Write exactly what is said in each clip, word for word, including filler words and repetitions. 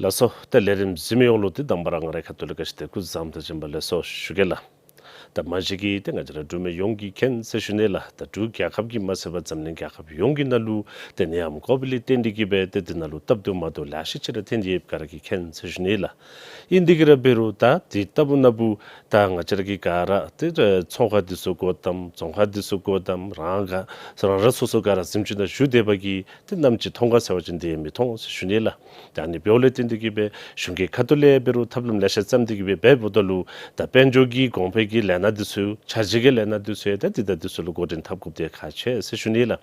ལགས་སོ། ཏེ་ལས་རིམ་གཟིགས་མི་ཡོངས་ལུ་ཏེ་དང་པ་ར་ང་རའི་ཁ་ཐུག་ལས་བཀྲ་ཤིས་བདེ་ལེགས་སྐུ་གཟུགས་བཟང་དང་བྱོན་པ་ལེགས་སོ་ཞུ་གེ་ལགས། ད་མ་གཞི་གིས་ཏེ་ང་བཅས་ར་འབྲུག་མི་ཡོངས་ཀྱིས་མཁྱེན་ཟེར་ཞུ་ནི་ལགས། ད་འབྲུག་རྒྱལ་ཁབ་ཀྱིས་མ་ཚད་པར་འཛམ་གླིང་རྒྱལ་ཁབ་ཡོངས་ཀྱི་ནང་ལུ་ཏེ་ནད་ཡམས་ཀོ་བིཌ་ལས་བརྟེན་ཏེ་གིས་སྦེ་ཏེ་འདི་ནང་ལུ་སྟབས་བདེཝ་མ་བདེཝ་ལེ་ཤ་ཅིག་ར་ཐོན་ཏེ་ཡོདཔ་ག་ར་གིས་མཁྱེན་ཟེར་ཞུ་ནི་ལགས། ཨིན་ཏེ་གིས་ར་འབད་རུང་ད་འདི་ལྟ་བུ་ན་བུ་ད་ང་བཅས་ར་གིས་ག་ར་ཏེ་ཚོང་ཁང་འདི་ཚུ་དགོ་དམ་རྫོང་ཁག་འདི་ཚུ་དགོ་དམ་རང་ག་རང་ར་སོ་སོ་ག་ར་གཟིམ་ཅུང་ནང་བཞུགས་སྡོད་པ་གིས་ཏེ་ནམ་ཅིག་མཐོང་ག་ཟེར་བ་ཅིན་དེ་ཡང་མི་མཐོང་ཟེར་ཞུ་ནི་ལགས། ད་ཨ་ནི་འབདཝ་ལས་བརྟེན་ཏེ་གིས་སྦེ་གཞུང་གི་ཁ་ཐུག་ལས་འབད་རུང་ཐབས་ལམ་ལེ་ཤ་བརྩམས་ཏེ་གིས་སྦེ་འབདཝ་ད་ལུ་ད་དཔལ་འབྱོར་གྱི་གོང་འཕེལ་གྱི་ལས་སྣ་འདི་ཚུ་འཆར་གཞི་གི་ལས་སྣ་འདི་ཚུ་ཡང་ད་འདི་དང་འདི་ཚུ་ལུ་འགོ་འདྲེན་འཐབ་དགོཔ་འདི་ཁག་ཆེ་ཟེར་ཞུ་ནི་ལགས།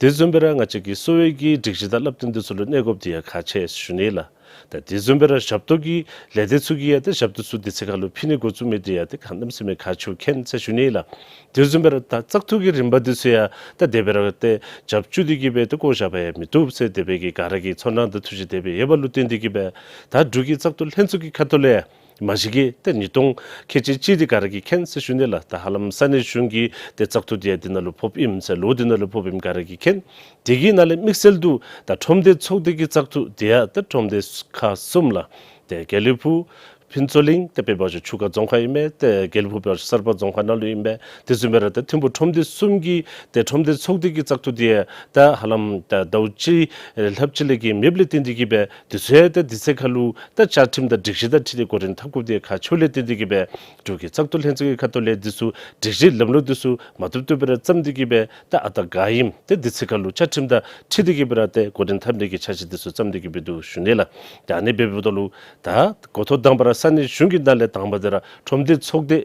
དེ་བཟུམ་སྦེ་ར་ང་བཅས་ཀྱི་གསོ་བའི་གི་སྒྲིག་གཞི་དང་བསླབ་སྟོན་འདི་ཚུ་ལུ་གནོད་དགོཔ་འདི་ཡང་ཁག་ཆེ་ཟེར་ཞུ་ནི་ལགས། ད་དེ་བཟུམ་སྦེ་ར་ཞབས་ཏོག་གི་ལས་སྡེ་ཚུ་གིས་ཡང་ད་ཞབས་ཏོག་ཚུ་དུས་ཚོད་ཁར་ལུ་ཕུལ་ནི་འགོ་བཙུགས་མི་འདི་ཡང་ད་ག་གནམ་མེད་ས་མེད་ཁག་ཆེཝ་མཁྱེན་ཟེར་ཞུ་ནི་ལགས། དེ་བཟུམ་སྦེ་ར་ད་བཙག་འཐུ་གི་རིམ་པ་འདི་ཚུ་ཡང་ད་དེ་སྦེ་ར་ཏེ་རྒྱབ་བཅུག་སྟེ་གིས་སྦེ་ཏེ་བཀོ་བཞག་པ་ཡང་མི་བཏུབ་ཟེར་དེ་སྦེ་གི་ག་ར་གི་ཚོར་སྣང་དང་ཐུགས་བཞེད་དེ་སྦེ་ཡོདཔ་ལུ་བརྟེན་ཏེ་གིས་སྦེ་ད་འབྲུག་གི་བཙག་འཐུ་ལྷན་ཚོགས་ཀྱི་ཁ་ཐུག་ལས་མ་གཞི་གིས་ཏེ་ཉིས་སྟོང་ཁལ་གཅིག་གཅིག་འདི་ག་ར་གིས་མཁྱེན་ཟེར་ཞུ་ནི་ལགས། ད་ཧ་ལམ་ས་གནས་གཞུང་གི་ཏེ་བཙག་འཐུ་འདི་ཡང་འདི་ནང་ལུ་ཕོགཔ་ཨིནམ་ཟེར་ལོ་འདི་ནང་ལུ་ཕོགཔ་ཨིནམ་ག་ར་གིས་མཁྱེན། དེ་གི་ནང་ལས་དམིགས་བསལ་དུ་ད་ཁྲོམ་སྡེ་ཚོགས་སྡེ་གི་བཙག་འཐུ་འདི་ཡང་ད་ཁྲོམ་སྡེ་ཁག་གསུམ་ལགས། ཏེ་དགེ་ལེགས་ཕུག་ཕུན་ཚོགས་གླིང་ཏེ་དཔེར་ན་ཆུ་ཁ་རྫོང་ཁག་ཨིན་མས། ཏེ་དགེ་ལེགས་ཕུག་དཔེར་ན་གསར་སྤ་རྫོང་ཁག་ནང་ལུ་ཨིན་མས། དེ་བཟུམ་སྦེ་ར་ད་ཐིམ་ཕུག་ཁྲོམ་སྡེ་གསུམ་གྱི་ཏེ་ཁྲོམ་སྡེ་ཚོགས་སྡེ་གི་བཙག་འཐུ་འདི་ཡང་ད་ཧ་ལམ་ད་ཟླཝ་གཅིག་ལྷགཔ་ཅིག་ལས་ཀྱི་མེདཔ་ལས་བརྟེན་ཏེ་གིས་སྦེ་དུས་ཚོད་ད་དུས་ཚོད་ཁར་ལུ་ད་བཅའ་ཁྲིམས་དང་སྒྲིག་གཞི་དང་འཁྲིལ་ཏེ་འགོ་འདྲེན་འཐབ་དགོཔ་འདི་ཁག་ཆེཝ་ལས་བརྟེན་ཏེ་གིས་སྦེ་འབྲུག་གི་བཙག་འཐུ་ལྷན་ཚོགས་ཀྱི་ཁ་ཐུག་ལས་འདི་ཚུ་སྒྲིག་གཞི་ལམ་ལུགས་འདི་ཚུ་མ་བཏུབ་བཏུབ་སྦེ་ར་བརྩམས་ཏེ་གིས་སྦེ་ད་ཨ་རྟག་ག་ཨིནམ་ཏེ་དུས་ཚོད་ཁར་ལུ་བཅའ་ཁྲིམས་དང་འཁྲིལ་ཏེ་གིས་སྦེ་ར་ཏེ་འགོ་འདྲེན་འཐབ་ནི་གི་འཆར་གཞི་འདི་ཚུ་བརྩམས་ཏེ་གིས་སྦེ་འདུག་ཞུ་ནི་ལགས། ད་ཨ་ནི་འབདཝ་ད་ལུ་ད་འགོ་ཐོག་དང་པ་ར་ས་གནས་གཞུང་གི་ནང་ལས་དང་པ་འདི་ར་ཁྲོམ་སྡེ་ཚོགས་སྡེ་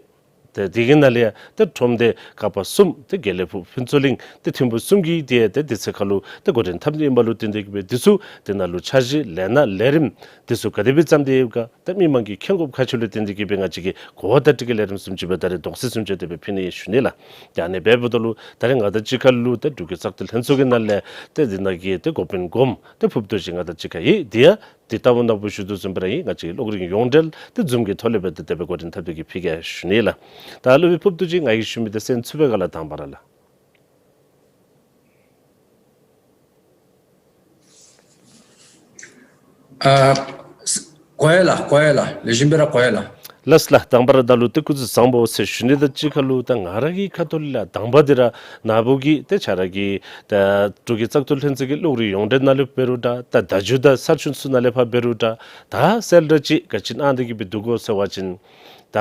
ཏེ་དེ་གི་ནང་ལས་ཡང་ཏེ་ཁྲོམ་སྡེ་ཁག་པ་གསུམ་ཏེ་དགེ་ལེགས་ཕུག་ཕུན་ཚོགས་གླིང་ཏེ་ཐིམ་ཕུག་གསུམ་གྱིས་ཏེ་ཏེ་དུས་ཚོད་ཁར་ལུ་ཏེ་འགོ་འདྲེན་འཐབ་ནི་ཨིནམ་ལུ་བརྟེན་ཏེ་གིས་སྦེ་འདི་ཚུ་དེ་ནང་ལུ་འཆར་གཞི་ལས་སྣ་ལས་རིམ་འདི་ཚུ་ག་དེ་སྦེ་བརྩམས་ཏེ་ཡོདཔ་ག་ད་མི་མང་གིས་མཁྱེན་དགོཔ་ཁག་ཆེཝ་ལས་བརྟེན་ཏེ་གིས་སྦེ་ང་བཅས་ཀྱིས་གོ་བ་བརྡ་སྤྲོད་ཀྱི་ལས་རིམ་བཟུམ་ཅིག་སྦེ་ད་རེས་དོགས་སེལ་བཟུམ་ཅིག་དེ་སྦེ་ཕུལ་ནི་ཨིན་ཞུ་ནི་ལགས། ད་ཨ་ནི་འབདཝ་ད་ལུ་ད་རེས་ང་དང་གཅིག་ཁར་ལུ་ད་འབྲུག་གི་བཙག་འཐུ་ལྷན་ཚོགས་ཀྱི་ནང་ལས་ཏེ་འདི་ནང་གི་ཏེ་འགོ་དཔོན་གོངམ་ཏེ་ཕུརབ་རྡོ་རྗེ་ང་དང་གཅིག་ཁར་ཡོད། དེ་ཡང་འདི་ལྟ་བུ་ན་བུ་ཞུ་དོ་བཟུམ་སྦེ་ར་ཨིན། ང་བཅས་ཀློག་རིམ་ཡོངས་འབྲེལ་ཏེ་ཛུམ་གྱི་ཐོག་ལས་སྦེ་ཏེ་དེ་སྦེ་འགོ་འདྲེན་འཐབ་སྟེ་གིས་ཕུལ་གེ་ཞུ་ནི་ལགས། ད་སློབ་དཔོན་ཕུརབ་རྡོ་རྗེ་ང་གིས་ཞུ་མི་འདི་གསན་ཚུགས་པས་ག་ལགས། དང་པ་ར་ལགས། ཨ་གོ་ཡི་ལགས། གོ་ཡི་ལགས། ལེགས་ཤོམ་སྦེ་ར་གོ་ཡི་ལགས། ལགས་ལགས། དང་པ་ར་ད་ལུ་ཏེ་སྐུ་གཟུགས་བཟང་པོ་ཟེར་ཞུ་ནི་དང་གཅིག་ཁར་ལུ་ད་ང་ར་གི་ཁ་ཐུག་ལས་དང་པ་འདི་ར་ན་བུ་གིས་ཏེ་ཁྱོད་ར་གི་ད་འབྲུག་གི་བཙག་འཐུ་ལྷན་ཚོགས་ཀྱི་ཀློག་རིམ་ཡོངས་འབྲེལ་ནང་ལས་འབད་རུང་འདྲ་ད་བརྡ་བརྒྱུད་དང་གསར་ཤོག་ཚུ་ནང་ལས་ཕར་འབད་རུང་འདྲ་ད་གསལ་བསྒྲགས་ཅིག་ག་ཅི་གནང་སྟེ་གིས་སྦེ་འདུག་གོ་ཟེར་བ་ཅིན་ད་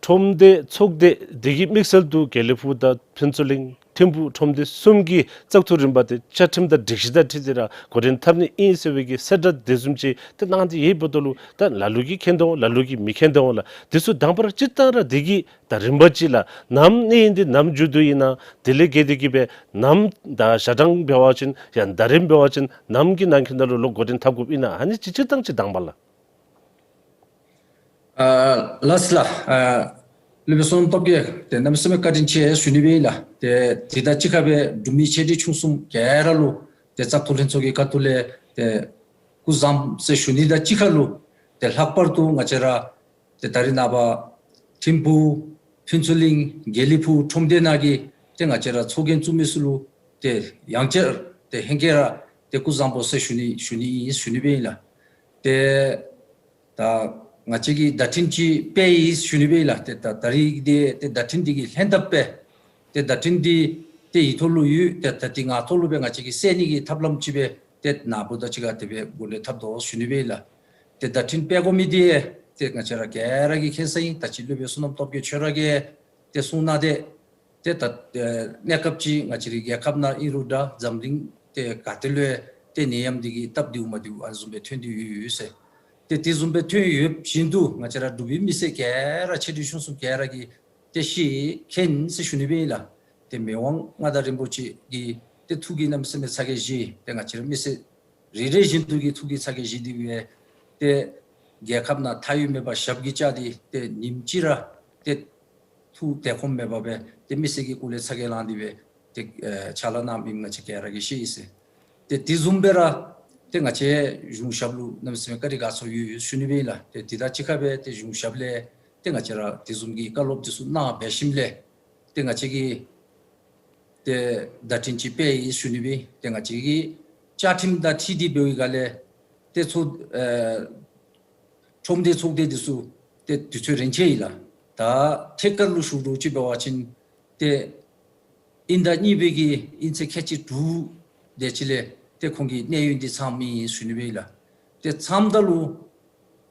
ཁྲོམ་སྡེ་ཚོགས་སྡེ་འདི་གིས་དམིགས་བསལ་དུ་དགེ་ལེགས་ཕུག་དང་ཕུན་ཚོགས་གླིང་ཐིམ་ཕུག་ཁྲོམ་སྡེ་གསུམ་གྱི་བཙག་འཐུ་རིམ་པ་འདི་བཅའ་ཁྲིམས་དང་སྒྲིག་གཞི་དང་འཁྲིལ་ཏེ་ར་འགོ་འདྲེན་འཐབ་ནི་ཨིན་ཟེར་བའི་གི་གསལ་བསྒྲགས་དེ་བཟུམ་ཅིག་ཏེ་གནང་སྟེ་ཡོདཔ་ད་ལུ་ད་ལ་ལུ་གིས་མཁྱེན་དོ་ལ་ལུ་གིས་མི་མཁྱེན་དོ་ལགས། དེ་ཚུ་དང་པ་ར་སྤྱིར་བཏང་ར་འདི་གི་ད་རིམ་པ་ཅིག་ལགས། ནམ་གནས་ཡུན་འདི་ནམ་མཇུག་བསྡུ་ཡི་ན་དེ་ལས་བརྒལ་ཏེ་གིས་སྦེ་ནམ་ད་ཞག་གྲངས་འབད་བ་ཅིན་ཡང་ཟླ་རིམ་འབད་བ་ཅིན་ནམ་གྱི་ནང་འཁོད་ནང་ལུ་ལོག་འགོ་འདྲེན་འཐབ་དགོཔ་ཨིན་ན་ཨ་ནི་ཅིག་སྤྱིར་བཏང་ཅིག་དང་པ་ལགས། ཨ་ལགས་ལགས། ཨ་སློབ་དཔོན་བསོད་ནམས་སྟོབས་རྒྱས་ཏེ་གནམ་མེད་ས་མེད་བཀའ་དྲིན་ཆེ་ཞུ་ནི་སྦེ་ཨིན་ལགས། ཏེ་དེ་དང་གཅིག་ཁར་སྦེ་འབྲུག་མི་ཆེ་འབྲིང་ཆུང་གསུམ་ག་ར་ལུ་ཏེ་བཙག་འཐུ་ལྷན་ཚོགས་ཀྱི་ཁ་ཐུག་ལས་ཏེ་སྐུ་གཟུགས་བཟང་ཟེར་ཞུ་ནི་དང་གཅིག་ཁར་ལུ་ཏེ་ལྷག་པར་དུ་ང་བཅས་ར་ཏེ་ད་རེས་ནངས་པ་ཐིམ་ཕུག་ཕུན་ཚོགས་གླིང་དགེ་ལེགས་ཕུག་ཁྲོམ་སྡེ་ནང་གི་ཏེ་ང་བཅས་ར་ཚོགས་རྒྱན་བཙུགས་མི་ཚུ་ལུ་ཏེ་ཡང་བསྐྱར་ཏེ་ཧེང་སྐལ་ར་ཏེ་སྐུ་གཟུགས་བཟང་པོ་ཟེར་ཞུ་ནི་ཞུ་ནི་ཨིན་ཞུ་ནི་སྦེ་ཨིན་ལགས། ཏེ་ད་ང་བཅས་ཀྱིས་བརྡ་འཕྲིན་ཅིག་སྤེལ་ཡི་ཟེར་ཞུ་ནི་སྦེ་ཨིན་ལགས། ཏེ་ད་ད་རིས་འདི་ཏེ་བརྡ་འཕྲིན་འདི་གི་ལྷན་ཐབས་སྦེ་ཏེ་བརྡ་འཕྲིན་འདི་ཏེ་ཡིག་ཐོག་ལུ་ཡོད། ཏེ་ད་འདི་ངག་ཐོག་ལུ་སྦེ་ང་བཅས་ཀྱིས་གསན་ནི་གི་ཐབས་ལམ་ཅིག་སྦེ་ཏེ་ན་བུ་དང་གཅིག་ཁར་དེ་སྦེ་འགོ་ལས་འཐབ་དོ་ཟེར་ཞུ་ནི་སྦེ་ཨིན་ལགས། ཏེ་བརྡ་འཕྲིན་སྤེལ་དགོ་མི་འདི་ཏེ་ང་བཅས་ར་ག་ར་གིས་མཁྱེན་ས་ཨིན། ད་ཅི་སློབ་དཔོན་བསོད་ནམས་སྟོབས་རྒྱས་ཁྱོད་ར་གིས་ཏེ་གསུང་གནང་སྟེ་ཏེ་ད་ཨེ་གནས་སྐབས་ཅིག་ང་བཅས་རའི་རྒྱལ་ཁབ་ནང་ཨིན་རུང་འདྲ་འཛམ་གླིང་ཏེ་ག་ཏེ་ལུ་ཏེ་ནད་ཡམས་འདི་གིས་སྟབས་བདེཝ་མ་བདེཝ་ཨ་ནི་བཟུམ་སྦེ་ཐོན་ཏེ་ཡོད་ཡོད་ཟེར། ཏེ་དེ་བཟུམ་སྦེ་ཐོན་ཡོད་བཞིན་དུ་ང་བཅས་ར་འབྲུག་པའི་མི་སེར་ག་ར་ཆེ་འབྲིང་ཆུང་གསུམ་ག་ར་གིས་ཏེ་ཤེས་མཁྱེན་ཟེར་ཞུ་ནི་སྦེ་ཨིན་ལགས། ཏེ་མི་དབང་མངའ་བདག་རིན་པོ་ཆེ་གི་ཏེ་ཐུགས་ཀྱི་གནམ་མེད་ས་མེད་ཚ་གྱང་བཞེས། ཏེ་ང་བཅས་ར་མི་སེར་རེ་རེ་བཞིན་དུ་གི་ཐུགས་ཀྱི་ཚ་གྱང་བཞེས་ཏེ་སྦེ་ཏེ་རྒྱལ་ཁབ་ནང་མཐའ་དབུས་མེད་པར་ཞབས་ཀྱིས་བཅགས་ཏེ་ཏེ་ཉིནམ་གཅིག་ར་ཏེ་ཐུགས་བདེ་ཁོམ་མེད་པར་སྦེ་ཏེ་མི་སེར་གྱི་སྐོར་ལས་ཚ་གྱང་ལངས་ཏེ་སྦེ་ཏེ་ཨེ་ཕྱག་ལཱ་གནངམ་ཨིནམ་ང་བཅས་ག་ར་གིས་ཤེས་ཡི་ཟེར། ཏེ་དེ་བཟུམ་སྦེ་ར་ཏེ་ང་བཅས་གཞུང་ཞབས་ལུ་གནམ་མེད་ས་མེད་བཀའ་དྲིན་དགའ་ཚོར་ཡོད་ཡོད་ཞུ་ནི་སྦེ་ཨིན་ལགས། ཏེ་དེ་དང་གཅིག་ཁར་སྦེ་ཏེ་གཞུང་ཞབས་ལས་ཏེ་ང་བཅས་ར་དེ་བཟུམ་གྱི་བཀའ་སློབ་དེ་ཚུ་གནང་འབད་ཞིནམ་ལས་ཏེ་ང་བཅས་ཀྱིས་ཏེ་བརྡ་འཕྲིན་ཅིག་སྤེལ་ཡི་ཟེར་ཞུ་ནི་སྦེ། ཏེ་ང་བཅས་ཀྱི་བཅའ་ཁྲིམས་དང་འཁྲིལ་ཏེ་འབདཝ་ལས་བརྒལ་ལས་ ཏེ་ཚོགས་ཨེ་ཁྲོམ་སྡེ་ཚོགས་སྡེ་འདི་ཚུ་ཏེ་དུས་ཚོད་རན་ཆི་ཡི་ལགས། ད་ཐད་ཀར་ལུ་ཞུ་དོ་ཅིག་འབད་བ་ཅིན་ཏེ་དབྱིན་ཟླ་གཉིས་པའི་གི་དབྱིན་ཚེས་ཁལ་གཅིག་དྲུག་དེ་ཅིག་ལས་ཏེ་ཁོང་གི་གནས་ཡུན་འདི་ཚངམ་ཨིན་ཟེར་ཞུ་ནི་སྦེ་ཨིན་ལགས། ཏེ་ཚངམ་ད་ལུ་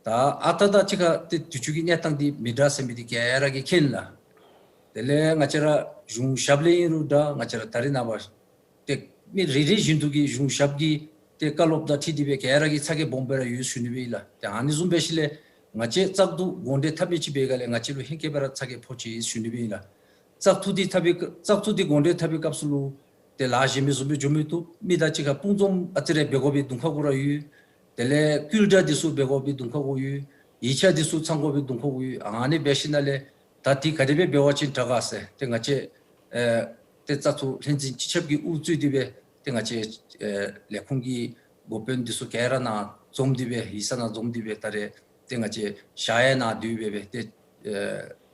ད་ཨ་རྟག་དང་གཅིག་ཁར་ཏེ་དུས་ཚོད་ཀྱི་གནས་སྟངས་འདི་མི་འདྲ་ཟེར་མི་འདི་ག་ར་གིས་མཁྱེན་ལགས། དེ་ལས་ང་བཅས་ར་གཞུང་ཞབས་ལས་ཨིན་རུང་འདྲ་ང་བཅས་ར་ད་རིས་ནངས་པ་ཏེ་མི་རེ་རེ་བཞིན་དུ་གིས་གཞུང་ཞབས་ཀྱི་ཏེ་བཀའ་སློབ་དང་འཁྲིལ་ཏེ་སྦེ་ག་ར་གིས་ཚ་གྱང་སྦོམ་སྦེ་ར་ཡོད་ཟེར་ཞུ་ནི་སྦེ་ཨིན་ལགས། ཏེ་ཨ་ནི་བཟུམ་སྦེ་ཞིནམ་ལས་ང་བཅས་བཙག་འཐུ་དགོངས་འགལ་འཐབ་མི་ཅིག་འབད་སྒང་ལས་ང་བཅས་ལུ་ཧེང་སྐལ་སྦེ་ར་ཚ་གྱང་ཕོག་ཅི་ཟེར་ཞུ་ནི་སྦེ་ཨིན་ལགས། བཙག་འཐུ་འདི་འཐབ་པའི་བཙག་འཐུ་འདི་དགོངས་འགལ་འཐབ་པའི་སྐབས་སུ་ལུ་ཏེ་ལཱ་གཞན་མི་བཟུམ་སྦེ་འགྱོ་མི་བཏུབ། མི་དང་གཅིག་ཁར་དཔུང་འཛོམས་ཨ་ཙི་རེ་འབད་དགོ་པའི་དུང་ཁ་གུ་ར་ཡོད། དེ་ལས་སྐུལ་ལྕག་འདི་ཚུ་འབད་དགོ་པའི་དུང་ཁ་གུ་ཡོད། ཡིག་ཆ་འདི་ཚུ་ཚང་དགོ་པའི་དུང་ཁ་གུ་ཡོད། ཨ་ནི་འབད་ཞིནམ་ལས་ད་འདི་ག་དེ་སྦེ་འབད་བ་ཅིན་དྲག་ག་ཟེར་ཏེ་ང་བཅས་ཨེ་ཏེ་བཙག་འཐུ་ལྷན་འཛིན་སྤྱི་ཁྱབ་ཀྱིས་དབུ་གཙོས་ཏེ་སྦེ་ཏེ་ང་བཅས་ཨེ་ལས་ཁུངས་ཀྱི་འགོ་དཔོན་འདི་ཚུ་ག་ར་ནཱ་འཛོམས་ཏེ་སྦེ་ཡིག་ཚང་ནང་འཛོམས་ཏེ་སྦེ་ད་རེས་ཏེ་ང་བཅས་ཞག་ཡང་ནཱ་སྡོད་སྦེ་སྦེ་ཏེ་ཨེ་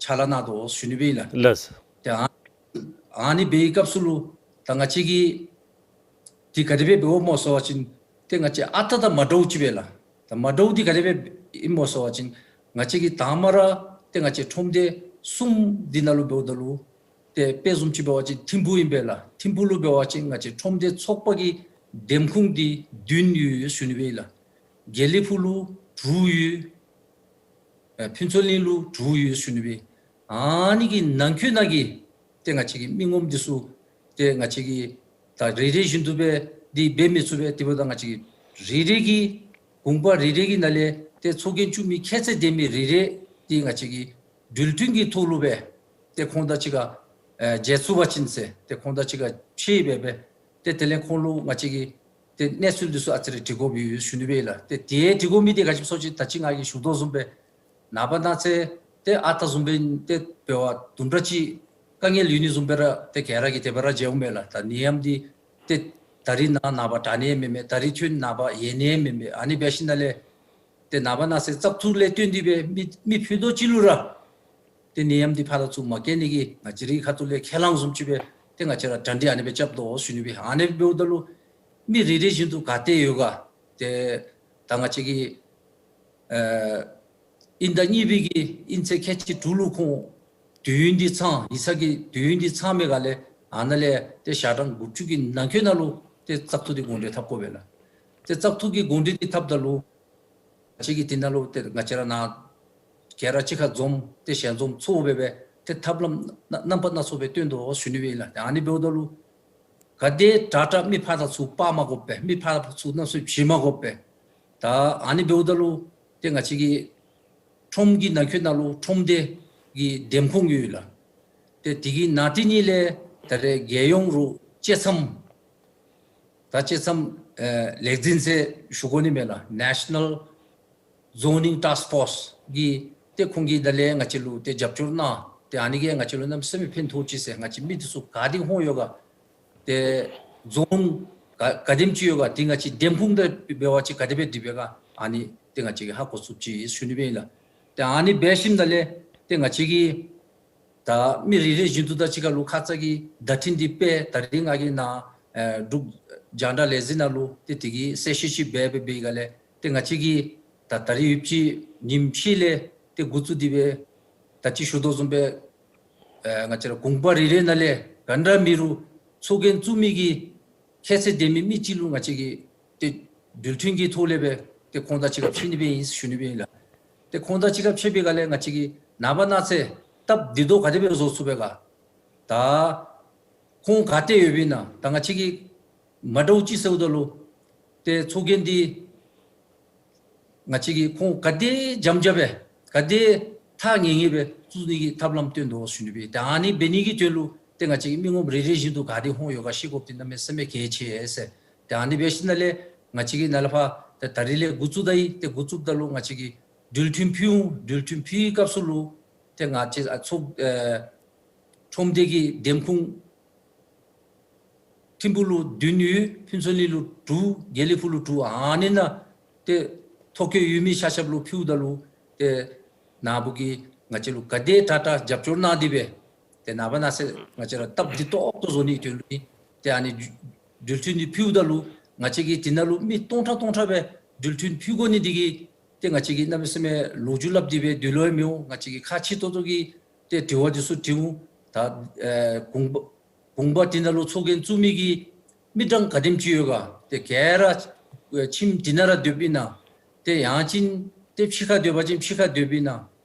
ཕྱག་ལཱ་གནང་དོ་ཟེར་ཞུ་ནི་སྦེ་ཨིན་ལགས། ལགས་སོ། ཏེ་ཨ་ཨ་ནི་འབད་བའི་སྐབས་སུ་ལུ་ད་ང་བཅས་ཀྱིས་འདི་ག་དེ་སྦེ་འབདཝ་སྨོ་ཟེར་བ་ཅིན་ཏེ་ང་བཅས་ཨ་རྟག་དང་མ་འདྲཝ་ཅིག་སྦེ་ལགས། ད་མ་འདྲཝ་འདི་ག་དེ་སྦེ་ཨིན་སྨོ་ཟེར་བ་ཅིན་ང་བཅས་ཀྱིས་དང་པ་ར་ཏེ་ང་བཅས་ཁྲོམ་སྡེ་གསུམ་འདི་ནང་ལུ་འབདཝ་ད་ལུ་ཏེ་དཔེ་བཟུམ་ཅིག་འབད་བ་ཅིན་ཐིམ་ཕུག་ཨིན་པས་ལགས། ཐིམ་ཕུག་ལུ་འབད་བ་ཅིན་ང་བཅས་ཁྲོམ་སྡེ་ཚོགས་པ་གི་འདེམས་ཁོངས་འདི་བདུན་ཡོད་ཟེར་ཞུ་ནི་སྦེ་ཨིན་ལགས། དགེ་ལེགས་ཕུག་ལུ་དྲུག་ཡོད། ཨེ་ཕུན་ཚོགས་གླིང་ལུ་དྲུག་ཡོད་ཟེར་ཞུ་ནི་སྦེ། ཨ་ནི་གི་ནང་འཁོད་ནང་གི་ཏེ་ང་བཅས་ཀྱི་མི་ངོམ་འདི་ཚུ་ཏེ་ང་བཅས་ཀྱིས་ད་རེ་རེ་བཞིན་དུ་སྦེ་འདི་འབད་མི་ཚུགས་པས། དེ་འབདཝ་ད་ང་བཅས་ཀྱིས་རེ་རེ་གི་དགོངས་པ་རེ་རེ་གི་ནང་ལས་ཏེ་ཚོགས་རྒྱན་བཙུགས་མི་ཁྱད་ཚད་ལྡན་མི་རེ་རེ་འདི་ང་བཅས་ཀྱིས་འགྲུལ་མཐུན་གྱི་ཐོག་ལུ་སྦེ་ཏེ་ཁོང་དང་གཅིག་ཁར་ཨེ་མཇལ་ཚུགས་པ་ཅིན་ཟེར་ཏེ་ཁོང་དང་གཅིག་ཁར་ཕྱད་སྦེ་སྦེ་ཏེ་དེ་ལས་ཁོང་ལུ་ང་བཅས་ཀྱིས་ཏེ་གནས་ཚུལ་འདི་ཚུ་ཨ་ཙི་རེ་དྲི་དགོཔ་ཡོད་ཟེར་ཞུ་ནི་སྦེ་ཨིན་ལགས། ཏེ་དེ་དྲི་དགོ་མི་འདི་ག་ཅི་སྨོ་ཟེར་བ་ཅིན་ད་ཅི་ང་གིས་ཞུ་དོ་བཟུམ་སྦེ་ནངས་པ་གནངས་ཚེ་ཏེ་ཨ་རྟག་བཟུམ་སྦེ་ཏེ་འབད་བ་དུམ་གྲ་ཅིག་དཀའ་ངལ་ཡོད་ནི་བཟུམ་སྦེ་ར་ཏེ་ག་ར་གིས་དེ་སྦེ་ར་མཇལཝ་མས་ལགས། ད་ནད་ཡམས་འདི་ཏེ་ད་རིས་ནཱ་ནངས་པ་དྲག་ནི་ཡང་མེན་མས། ད་རིས་ཐོན་ནངས་པ་ཡལ་ནི་ཡང་མེན་མས། ཨ་ནི་འབད་ཞིནམ་ལས་ཏེ་ནངས་པ་གནངས་ཚེ་བཙག་འཐུ་ལས་བརྟེན་ཏེ་སྦེ་མི་མི་ཕུད་རྡོག་གཅིག་ལུ་ར་ཏེ་ནད་ཡམས་འདི་ཕར་ལུ་ཚུར་མ་བཀལ་ནི་གི་ང་བཅས་རའི་ཁ་ཐུག་ལས་ཁས་བླངས་བཟུམ་ཅིག་སྦེ་ཏེ་ང་བཅས་ར་གྲ་སྒྲིག་ཨ་ནི་སྦེ་རྐྱབ་དོ་ཟེར་ཞུ་ནི་སྦེ། ཨ་ནི་འབདཝ་ད་ལུ་མི་རེ་རེ་བཞིན་དུ་ག་ཏེ་ཡོད་ག་ཏེ་ད་ང་བཅས་ཀྱི་ཨེ་དབྱིན་ཟླ་གཉིས་པའི་གི་དབྱིན་ཚེས་ཁལ་གཅིག་དྲུག་ལུ་ཁོང་དུས་ཡུན་འདི་ཚང་ཡིག་ཚང་གི་དུས་ཡུན་འདི་ཚང་མི་ག་ལས་ཨ་ནཱ་ལས་ཏེ་ཞག་གྲངས་དགུ་བཅུ་གི་ནང་འཁོད་ནང་ལུ་ཏེ་བཙག་འཐུ་འདི་དགོངས་འགྲེལ་འཐབ་དགོ་པས་ལགས། ཏེ་བཙག་འཐུ་གི་དགོངས་འགྲེལ་འདི་འཐབ་ད་ལུ་ང་བཅས་ཀྱིས་དེ་ནང་ལུ་ཏེ་ང་བཅས་ར་ནཱ་ག་ར་གཅིག་ཁར་འཛོམས་ཏེ་ཞལ་འཛོམས་ཚོགས་སྦེ་སྦེ་ཏེ་ཐབས་ལམ་རྣམ་པ་སྣ་ཚོགས་སྦེ་སྟོན་དོ་ཟེར་ཞུ་ནི་སྦེ་ཨིན་ལགས། ཏེ་ཨ་ནི་འབདཝ་ད་ལུ་ག་དེ་དྲག་དྲག་མི་ཕར་དང་ཚུར་སྤར་མ་དགོ་པས། མི་ཕར་དང་ཚུར་གནམ་མེད་ས་མེད་བྱིན་མ་དགོ་པས། ད་ཨ་ནི་འབདཝ་ད་ལུ་ཏེ་ང་བཅས་ཀྱི་ཁྲོམ་གྱི་ནང་འཁོད་ནང་ལུ་ཁྲོམ་སྡེ་གི་འདེམས་ཁོངས་ཡོད་ལགས། ཏེ་དེ་གི་ནང་དེ་ནང་ལས་ད་རེས་རྒྱལ་ཡོངས་རུ་བཅད་མཚམས་ད་བཅད་མཚམས་ཨེ་ལེགས་འཛིན་ཟེར་ཞུ་དགོ་ནི་མས་ལགས། National Zoning Task Force གིས་ཏེ་ཁོང་གིས་ད་ལས་ང་བཅས་ལུ་ཏེ་རྒྱབ་སྐྱོར་གནང་། ཏེ་ཨ་ནི་གིས་ང་བཅས་ལུ་གནམ་མེད་ས་མེད་ཕན་ཐོགས་ཅི་ཟེར། ང་བཅས་མི་འདི་ཚུ་ག་དེ་ཧོང་ཡོད་ག་ཏེ་རྫོང་ག་ག་དེམ་ཅིག་ཡོད་ག་ཏེ་ང་བཅས་འདེམས་ཁོངས་དང་འབད་བ་ཅིན་ག་དེ་སྦེ་སྒྲིག་པས་ག་ཨ་ནི་ཏེ་ང་བཅས་ཀྱིས་ཧ་གོ་ཚུགས་ཅི་ཟེར་ཞུ་ནི་སྦེ་ཨིན་ལགས། ཏེ་ཨ་ནི་འབད་ཞིནམ་ད་ལས་ཏེ་ང་བཅས་ཀྱིས་ད་མི་རེ་རེ་བཞིན་དུ་ད་གཅིག་ཁར་ལུ་ཁ་ཙ་གི་བརྡ་འཕྲིན་འདི་སྤེལ། ད་རིས་ང་གིས་ནཱ་ཨེ་འབྲུག་རྒྱང་བསྒྲགས་ལས་འཛིན་ནང་ལུ་ཏེ་དེ་གི་གསལ་བཤད་ཅིག་འབད་འབད་འབད་ག་ལས་ཏེ་ང་བཅས་ཀྱིས་ད་ད་རིས་ཡུདཔ་ཅིག་ཉིནམ་ཕྱེད་ལས་ཏེ་འགོ་བཙུགས་ཏེ་སྦེ་ད་ཅི་ཞུ་དོ་བཟུམ་སྦེ་ཨེ་ང་བཅས་ར་དགོངས་པ་རེ་རེ་ནང་ལས་ག་འདྲ་མི་རུང་ཚོགས་རྒྱན་བཙུགས་མི་གི་ཁྱད་ཚད་ལྡན་མི་མི་གཅིག་ལུ་ང་བཅས་ཀྱིས་ཏེ་འགྲུལ་མཐུན་གྱི་ཐོག་ལས་སྦེ་ཏེ་ཁོང་དང་གཅིག་ཁར་ཕྱད་ནི་སྦེ་ཨིན་ཟེར་ཞུ་ནི་སྦེ་ཨིན་ལགས། ཏེ་ཁོང་དང་གཅིག་ཁར་ཕྱད་པའི་སྒང་ལས་ང་བཅས་ཀྱིས་ནངས་པ་གནངས་ཚེ་སྟབས་བདེ་ཏོག་ག་དེ་སྦེ་བཟོ་ཚུགས་པས་ག་ད་ཁོང་ག་ཏེ་ཡོདཔ་ཨིན་ན། ད་ང་བཅས་ཀྱིས་མ་འདྲཝ་ཅིག་ཟེརཝ་ད་ལུ་ཏེ་ཚོགས་རྒྱན་འདི་ང་བཅས་ཀྱིས་ཁོང་ག་དེ་འཇམ་འཇམ་སྦེ་ག་དེ་ཐག་ཉེ་ཉེ་སྦེ་བཙུགས་ནི་གི་ཐབས་ལམ་སྟོན་དོ་ཟེར་ཞུ་ནི་སྦེ། ཏེ་ཨ་ནི་འབད་ནི་གི་དོན་ལུ་ཏེ་ང་བཅས་ཀྱིས་མི་ངོམ་རེ་རེ་བཞིན་དུ་ག་དེ་ཧོང་ཡོད་ག་ཤེས་དགོཔ་འདི་གནམ་མེད་ས་མེད་གལ་ཆེ་ཟེར། ཏེ་ཨ་ནི་འབད་ཞིནམ་ལས་ང་བཅས་ཀྱིས་ནཱ་ལས་ཕར་ཏེ་ད་རིས་ལས་འགོ་བཙུགས་ད་ཡི། ཏེ་འགོ་བཙུགསཔ་ད་ལུ་ང་བཅས་ཀྱིས་འགྲུལ་མཐུན་ཕུལ་འོང་། འགྲུལ་མཐུན་ཕུལ་བའི་སྐབས་སུ་ལུ་ཏེ་ང་བཅས་ཨ་ཚོགས་ཨེ་ཁྲོམ་སྡེ་གི་འདེམས་ཁོངས་ཐིམ་ཕུག་ལུ་བདུན་ཡོད། ཕུན་ཚོགས་གླིང་ལུ་དྲུག། དགེ་ལེགས་ཕུག་ལུ་དྲུག། ཨ་ནི་ནང་ཏེ་ཐོ་བཀོད་ཡོད་མི་ཆ་ཁྱབ་ལུ་ཕུལཝ་ད་ལུ་ཏེ་ནཱ་བུ་གིས་ང་བཅས་ལུ་ག་དེ་དྲག་དྲག་རྒྱབ་སྐྱོར་གནང་སྟེ་སྦེ་ཏེ་ནངས་པ་གནངས་ཚེ་ང་བཅས་ར་སྟབས་བདེ་ཏོག་ཏོ་བཟོ་ནི་གི་དོན་ལུ་ཨིན། ཏེ་ཨ་ནི་འགྲུལ་མཐུན་འདི་ཕུལཝ་ད་ལུ་ང་བཅས་ཀྱིས་དེ་ནང་ལུ་མི་སྟོང་ཕྲག་སྟོང་ཕྲག་སྦེ་ འགྲུལ་འཕྲིན་ཕུལ་དགོ་ནི་འདི་གིས་ཏེ་ང་བཅས་ཀྱིས་གནམ་མེད་ས་མེད་ལོ་རྒྱུས་སླབ་སྟེ་སྦེ་སྡོད་ལོང་ཡང་མི་འོང་། ང་བཅས་ཀྱིས་ཁག་ཆེ་ཏོག་ཏོ་གི་ཏེ་དྲི་བ་འདི་ཚུ་དྲིཝ་ད་ཨེ་གུང་པ་གུང་པ་འདི་ནང་ལུ་ཚོགས་རྒྱན་བཙུགས་མི་གི་མི་གྲངས་ག་དེམ་ཅིག་ཡོད་ག། ཏེ་ག་ར་ཨེ་ཁྱིམ་འདི་ནང་ར་སྡོདཔ་ཨིན་ན། ཏེ་ཡང་ཅིན་ཏེ་ཕྱི་ཁར་སྡོད་པ་ཅིན་ཕྱི་ཁར་སྡོདཔ་ཨིན་ན།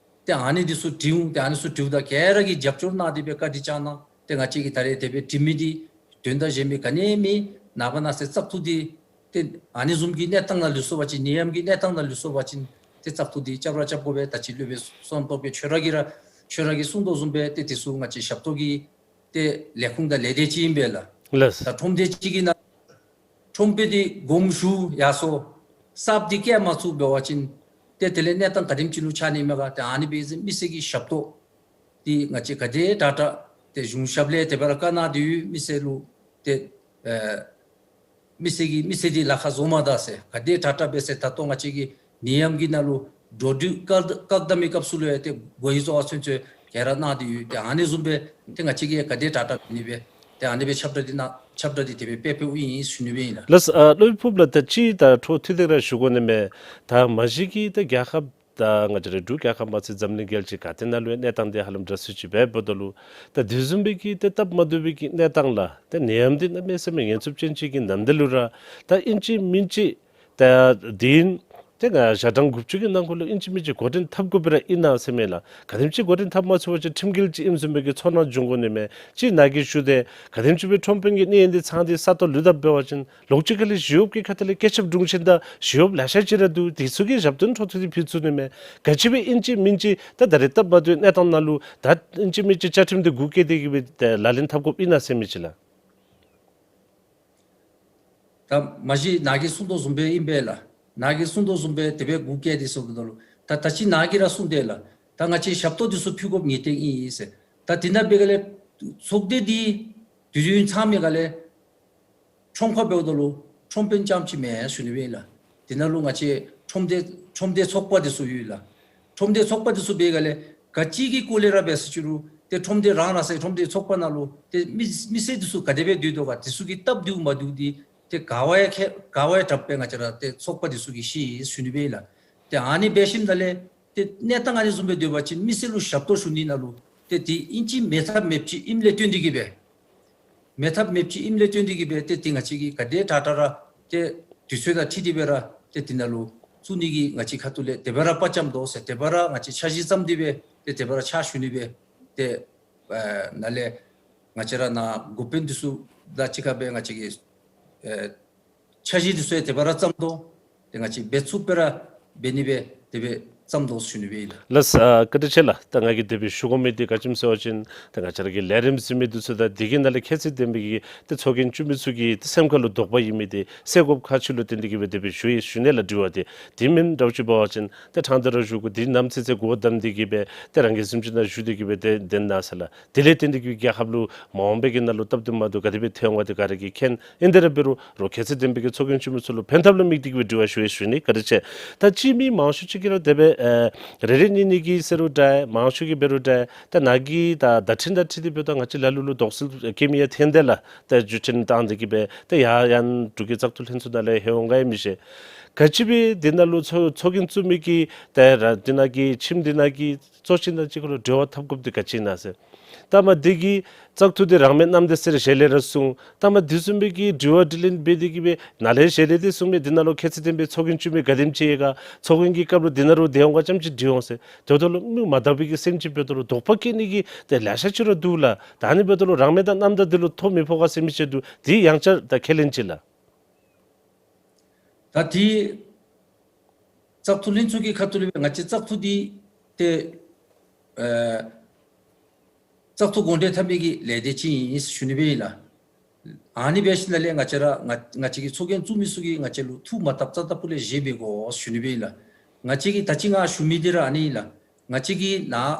ཏེ་ཨ་ནི་འདི་ཚུ་དྲིཝ་ཏེ་ཨ་ནི་ཚུ་དྲིཝ་ད་ག་ར་གིས་རྒྱབ་སྐྱོར་གནང་སྟེ་སྦེ་བཀའ་དྲིན་བསྐྱངས་གནང་། ཏེ་ང་བཅས་ཀྱིས་ད་རེས་དེ་སྦེ་དྲི་མི་འདི་དོན་དག་གཞན་མི་ག་ནི་མེད། ནངས་པ་གནངས་ཚེ་བཙག་འཐུ་འདི་ཏེ་ཨ་ནི་བཟུམ་གྱི་གནས་སྟངས་ནང་ལུས་སོང་པ་ཅིན་ནད་ཡམས་ཀྱི་གནས་སྟངས་ནང་ལུས་སོང་པ་ཅིན་ཏེ་བཙག་འཐུ་འདི་རྐྱབ་ར་རྐྱབ་དགོ་པས། ད་ཅི་སློབ་དཔོན་བསོད་ནམས་སྟོབས་རྒྱས་ཁྱོད་ར་གིས་ར་ཁྱོད་ར་གིས་གསུང་དོ་བཟུམ་སྦེ་ཏེ་འདི་ཚུ་ང་བཅས་ཞབས་ཏོག་གི་ཏེ་ལས་ཁུངས་དང་ལས་སྡེ་ཅིག་ཨིན་པས་ལགས། ལགས། ད་ཁྲོམ་སྡེ་ཅིག་གི་ནང་ཁྲོམ་དཔོན་འདི་དགོངསམ་ཞུ་ཡར་སོང་། གསརཔ་འདི་བཀལ་མ་ཚུགས་འབད་བ་ཅིན་ཏེ་དེ་ལས་གནས་སྟངས་ག་དེམ་ཅིག་ལུ་ཆགས་ནི་མས་ག། ཏེ་ཨ་ནི་འབད་ཟེར་མི་སེར་གྱི་ཞབས་ཏོག་འདི་ང་བཅས་ག་དེ་དྲག་དྲག་ཏེ་གཞུང་ཞབས་ལས་དེ་སྦེ་ར་བཀའ་གནང་སྟེ་ཡོད། མི་སེར་ལུ་ཏེ་ཨེ་མི་སེར་གྱིས་མི་སེར་འདི་ལཱ་ཁག་བཟོ་མ་ད་ཟེར། ག་དེ་དྲག་དྲག་འབད་ཟེར། ད་ལྟོ་ང་བཅས་ཀྱི་ནད་ཡམས་ཀྱི་ནང་ལུ་འགྲོ་འགྲུལ་བཀག་བཀག་དམ་གྱི་སྐབས་སུ་ལུ་ཡང་ཏེ་གོ་ཡི་བཟོ་བ་ཚུན་ཚོད་ག་ར་གནང་སྟེ་ཡོད། ཏེ་ཨ་ནི་བཟུམ་སྦེ་ཏེ་ང་བཅས་ཀྱིས་ག་དེ་དྲག་དྲག་འབད་ནི་སྦེ་ཏེ་ཨ་ནི་སྦེ་ཁྱབ་བསྒྲགས་འདི་ནང་ཁྱབ་བསྒྲགས་འདི་དེ་སྦེ་སྤེལ་སྤེལཝ་ཨིན་ཟེར་ཞུ་ནི་སྦེ་ཨིན་ལགས། ལགས། ཨ་ལོ་ཕུབ་ལགས། ད་ཅི་ད་འཕྲོ་མཐུད་དེ་ར་ཞུ་དགོ་ནི་མས། ད་མ་གཞི་གི་ད་རྒྱལ་ཁབ་ད་ང་བཅས་རའི་འབྲུག་རྒྱལ་ཁབ་མ་ཚད་འཛམ་གླིང་རྒྱལ་སྤྱི་ག་ཏེ་ནང་ལུ་ཡང་གནས་སྟངས་འདི་ཧ་ལམ་འདྲ་སུ་ཅིག་འབདཝ་ད་ལུ་ད་དེ་བཟུམ་སྦེ་གི་ཏེ་སྟབས་མ་བདེ་བའི་གི་གནས་སྟངས་ལགས། ད་ནད་ཡམས་འདི་གནམ་མེད་ས་མེད་ཉེན་ཚབས་ཅན་ཅིག་གི་ནང་འདི་ལུ་ར་ད་ཨིན་ཅི་མིན་ཅི་ད་དེ་ཨིན། ཏེ་ང་ཞག་གྲངས་དགུ་བཅུ་གི་ནང་འཁོད་ལུ་ཨིན་ཅི་མིན་ཅི་འགོ་འདྲེན་འཐབ་དགོཔ་ར་ཨིན་ན་ཟེར་མས་ལགས། ག་དེམ་ཅིག་འགོ་འདྲེན་འཐབ་མ་ཚུགས་པ་ཅིན་ཁྲིམས་འགལ་ཅིག་ཨིནམ་བཟུམ་སྦེ་གི་ཚོར་སྣང་འབྱུང་དགོ་ནི་མས། ཅིག་ནཱ་གིས་ཞུ་དེ་ག་དེམ་ཅིག་སྦེ་ཁྲོམ་དཔོན་གྱི་གནས་ཡུན་འདི་ཚང་སྟེ་ས་སྟོང་ལུས་ད་འབད་བ་ཅིན་ལོགས་ཅིག་ཁ་ལས་ཞི་གཡོགཔ་གི་ཁ་ཐུག་ལས་བཀོད་ཁྱབ་དྲུང་ཆེན་དང་ཞི་གཡོགཔ་ལེ་ཤ་ཅིག་ར་འདུག། དེ་ཚུ་གི་ཞབས་དོན་འཕྲོ་མཐུད་དེ་ཕུལ་ཚུགས་ནི་མས། ག་ཅི་སྦེ་ཨིན་ཅི་མིན་ཅི་ད་ད་རེས་སྟབས་མ་བདེ་གནས་སྟངས་ནང་ལུ་ད་ཨིན་ཅི་མིན་ཅི་བཅའ་ཁྲིམས་འདི་གུ་བཀལ་ཏེ་གི་སྦེ་ད་ལག་ལེན་འཐབ་དགོཔ་ཨིན་ན་ཟེར་མི་ཅིག་ལགས། ད་མ་གཞི་ནཱ་གིས་གསུང་དོ་བཟུམ་སྦེ་ཨིན་པས་ལགས། ནཱ་གིས་གསུང་དོ་བཟུམ་སྦེ་དེ་སྦེ་གུ་བཀལ་ཏེ་གསུངམ་ད་ལུ་ད་ད་ཅི་ནཱ་གིས་ར་གསུངས་དེས་ལགས། ད་ང་བཅས་ཞབས་ཏོག་འདི་ཚུ་ཕུལ་དགོཔ་ངེས་གཏན་ཨིན་ཟེར། ད་དེ་ནང་འབད་ག་ལས་ཚོགས་སྡེ་འདི་དུས་ཡུན་ཚང་མི་ག་ལས་ཁྲོམ་ཁར་འབདཝ་ད་ལུ་ཁྲོམ་དཔོན་རྐྱངམ་ཅིག་མེན་ཟེར་ཞུ་ནི་སྦེ་ཨིན་ལགས། དེ་ནང་ལུ་ང་བཅས་ཁྲོམ་སྡེ་ཁྲོམ་སྡེ་ཚོགས་པ་འདི་ཚུ་ཡོད་ལགས། ཁྲོམ་སྡེ་ཚོགས་པ་འདི་ཚུ་འབད་ག་ལས་ག་ཅི་གི་སྐོར་ལས་ར་འབད་ཟེར་ཅི་རུང་ཏེ་ཁྲོམ་སྡེ་རང་རང་སོའི་ཁྲོམ་སྡེ་ཚོགས་པ་ནང་ལུ་ཏེ་མི་མི་སེར་འདི་ཚུ་ག་དེ་སྦེ་སྡོད་དོ་ག། འདི་ཚུ་གི་སྟབས་བདེཝ་མ་བདེཝ་འདི་ཏེ་ག་བ་ཡང་ཁེ་ག་བ་ཡང་དྲགཔ་སྦེ་ང་བཅས་ར་ཏེ་ཚོགས་པ་འདི་ཚུ་གིས་ཤེས་ཟེར་ཞུ་ནི་སྦེ་ཨིན་ལགས། ཏེ་ཨ་ནི་འབད་ཞིནམ་ད་ལས་ཏེ་གནས་སྟངས་ཨ་ནི་བཟུམ་སྦེ་སྡོད་པ་ཅིན་མི་སེར་ལུ་ཞབས་ཏོག་ཞུ་ནི་ནང་ལུ་ཏེ་དེ་ཨིན་ཅི་མེད་ཐབས་མེདཔ་ཅིག་ཨིནམ་ལས་བརྟེན་ཏེ་གི་སྦེ་མེད་ཐབས་མེདཔ་ཅིག་ཨིནམ་ལས་བརྟེན་ཏེ་གི་སྦེ་ཏེ་དེ་ང་བཅས་ཀྱིས་ག་དེ་དྲག་དྲག་ར་ཏེ་དུས་ཚོད་དང་འཁྲིལ་ཏེ་སྦེ་ར་ཏེ་དེ་ནང་ལུ་བཙུགས་ནི་གི་ང་བཅས་ཁ་ཐུག་ལས་དེ་སྦེ་ར་དཔའ་བཅམ་དོ་ཟེར་དེ་སྦེ་ར་ང་བཅས་འཆར་གཞི་བརྩམས་ཏེ་སྦེ་ཏེ་དེ་སྦེ་ར་ཕྱག་ཞུ་ནི་སྦེ་ཏེ་ཨེ་ནཱ་ལས་ང་བཅས་ར་ནཱ་འགོ་དཔོན་འདི་ཚུ་དང་གཅིག་ཁར་སྦེ་ང་བཅས་ཀྱིས་ཨེ་འཆར་གཞི་འདི་ཚུ་ཡང་དེ་སྦེ་ར་བརྩམ་དོ། ཏེ་ང་བཅས་འབད་ཚུགསཔ་སྦེ་ར་འབད་ནི་སྦེ་དེ་སྦེ་བརྩམ་དོ་ཟེར་ཞུ་ནི་སྦེ་ཨིན་ལགས། ལགས། ཨ་བཀའ་དྲིན་ཆེ་ལགས། ད་ང་གིས་དེ་སྦེ་ཞུ་དགོ་མི་འདི་ག་ཅི་སྨོ་ཟེར་བ་ཅིན་ད་ང་བཅས་ར་གི་ལས་རིམ་གཟིགས་མི་འདི་ཚུ་དང་དེ་གི་ནང་ལས་ཁྱད་ཚད་ལྡན་པའི་གི་ཏེ་ཚོགས་རྒྱན་བཙུགས་མི་ཚུ་གི་ཏེ་སེམས་ཁ་ལུ་དོགས་པ་ཡོད་མི་འདི་སེལ་དགོཔ་ཁག་ཆེ་ལུ་བརྟེན་ཏེ་གི་སྦེ་དེ་སྦེ་ཞུ་ཡི་ཞུ་ནི་ལགས། དྲི་བ་འདི་དེ་མེན། འདྲཝ་ཅིག་འབད་བ་ཅིན་ཏེ་ཕྲང་སྟེ་ར་ཞུ་དགོ། འདི་ནམ་ཚེ་ཚེ་སྒོ་བསྡམས་ཏེ་གི་སྦེ་ཏེ་རང་གི་གཟིམ་ཅུང་ནང་བཞུགས་ཏེ་གི་སྦེ་ཏེ་སྡོད་གནང་ཟེར་ལགས། དེ་ལས་བརྟེན་ཏེ་གི་རྒྱལ་ཁབ་ལུ་མ་འོངས་པའི་གི་ནང་ལུ་སྟབས་བདེ་མ་བདེཝ་ག་དེ་སྦེ་ཐོན་འོང་ག་དེ་ག་ར་གིས་མཁྱེན། ཨིན་དེ་ར་འབད་རུང་རོགས་ཁྱད་ཚད་ལྡན་པའི་གི་ཚོགས་རྒྱན་བཙུགས་མི་ཚུ་ལུ་ཕན་ཐབས་ལུ་དམིགས་ཏེ་གི་སྦེ་དྲི་བ་ཞུ་ཡི་ཞུ་ནི། བཀའ་དྲིན་ཆེ། ད་སྤྱིར་མི་མང་ཤོས་ཅིག་གིས་ར་དེ་སྦེ་ཨེ་རེ་རེ་གཉིས་གཉིས་ཀྱིས་ཟེར་རུང་འདྲ་མང་ཤོས་ཀྱིས་འབད་རུང་འདྲ་ད་ནཱ་གི་ད་བརྡ་འཕྲིན་དང་འཁྲིལ་ཏེ་འབདཝ་ད་ང་བཅས་ལ་ལུ་ལུ་དོགས་སེལ་བཀོད་མི་ཡང་ཐོན་དེས་ལགས། ད་འགྲུལ་འཕྲིན་བཏང་སྟེ་གི་སྦེ་ད་ཡར་ཡང་འབྲུག་གི་བཙག་འཐུ་ལྷན་ཚོགས་ནང་ལས་ལྷོད་འོང་ག་ཡང་མི་ཤེས། ག་ཅི་སྦེ་འདི་ནང་ལུ་ཚོགས་ཚོགས་རྒྱན་བཙུགས་མི་གི་ད་ར་འདི་ནང་གི་ཁྱིམ་འདི་ནང་གི་གཙོ་ཅན་དང་གཅིག་ཁར་ལུ་འབྲེལ་བ་འཐབ་དགོཔ་འདི་ག་ཅི་ཨིན་ན་ཟེར། ད་མ་འདི་གི་བཙག་འཐུ་འདི་རང་མོས་རྣམ་འབྱེད་ཟེར་ཞལ་ལས་ར་གསུངས། ད་མ་འདི་བཟུམ་སྦེ་གི་དྲི་བ་དྲིས་ལན་འབད་དེ་གི་སྦེ་ནཱ་ལས་ཞལ་ལས་འདི་གསུངས་མི་འདི་ནང་ལུ་ཁྱད་ཚད་ལྡན་པའི་ཚོགས་རྒྱན་བཙུགས་མི་ག་དེམ་ཅིག་ཡོད་ག། ཚོགས་རྒྱན་གྱི་སྐབས་ལུ་འདི་ནང་ལུ་སྡོད་འོང་ག་ཙམ་ཅིག་སྡོད་འོང་ཟེར། དེ་འབདཝ་ད་ལུ་མི་མ་དག་པའི་གི་སེམས་ཅིག་འབདཝ་ད་ལུ་དོགས་པ་སྐྱེ་ནི་གི་ཏེ་ལེ་ཤ་ཅིག་ར་འདུག་ལགས། ད་ཨ་ནི་འབདཝ་ད་ལུ་རང་མོས་དང་རྣམ་དག་འདི་ལུ་ཐོ་མི་ཕོག་ག་ཟེར་མི་ཅིག་འདུག། འདི་ཡང་བསྐྱར་ད་ཁས་ལེན་ཅིག་ལགས། ད་འདི་བཙག་འཐུ་ལྷན་ཚོགས་ཀྱི་ཁ་ཐུག་ལས་ང་བཅས་བཙག་འཐུ་འདི་ཏེ་ཨེ་བཙག་འཐུ་དགོངས་འགྲེལ་འཐབ་མི་གི་ལས་སྡེ་ཅིག་ཨིན་ཟེར་ཞུ་ནི་སྦེ་ཨིན་ལགས། ཨ་ནི་འབད་ཞིནམ་ལས་ང་བཅས་ར་ང་ང་བཅས་ཀྱི་ཚོགས་རྒྱན་བཙུགས་མི་ཚུ་གིས་ང་བཅས་ལུ་ཐུགས་མ་བཏབ་རྩ་དང་ཕུ་ལས་བཞེས་མི་དགོ་ཟེར་ཞུ་ནི་སྦེ་ཨིན་ལགས། ང་བཅས་ཀྱིས་ད་ཅི་ང་ཞུ་མི་འདི་ར་ཨ་ནི་ཨིན་ལགས། ང་བཅས་ཀྱིས་ནཱ་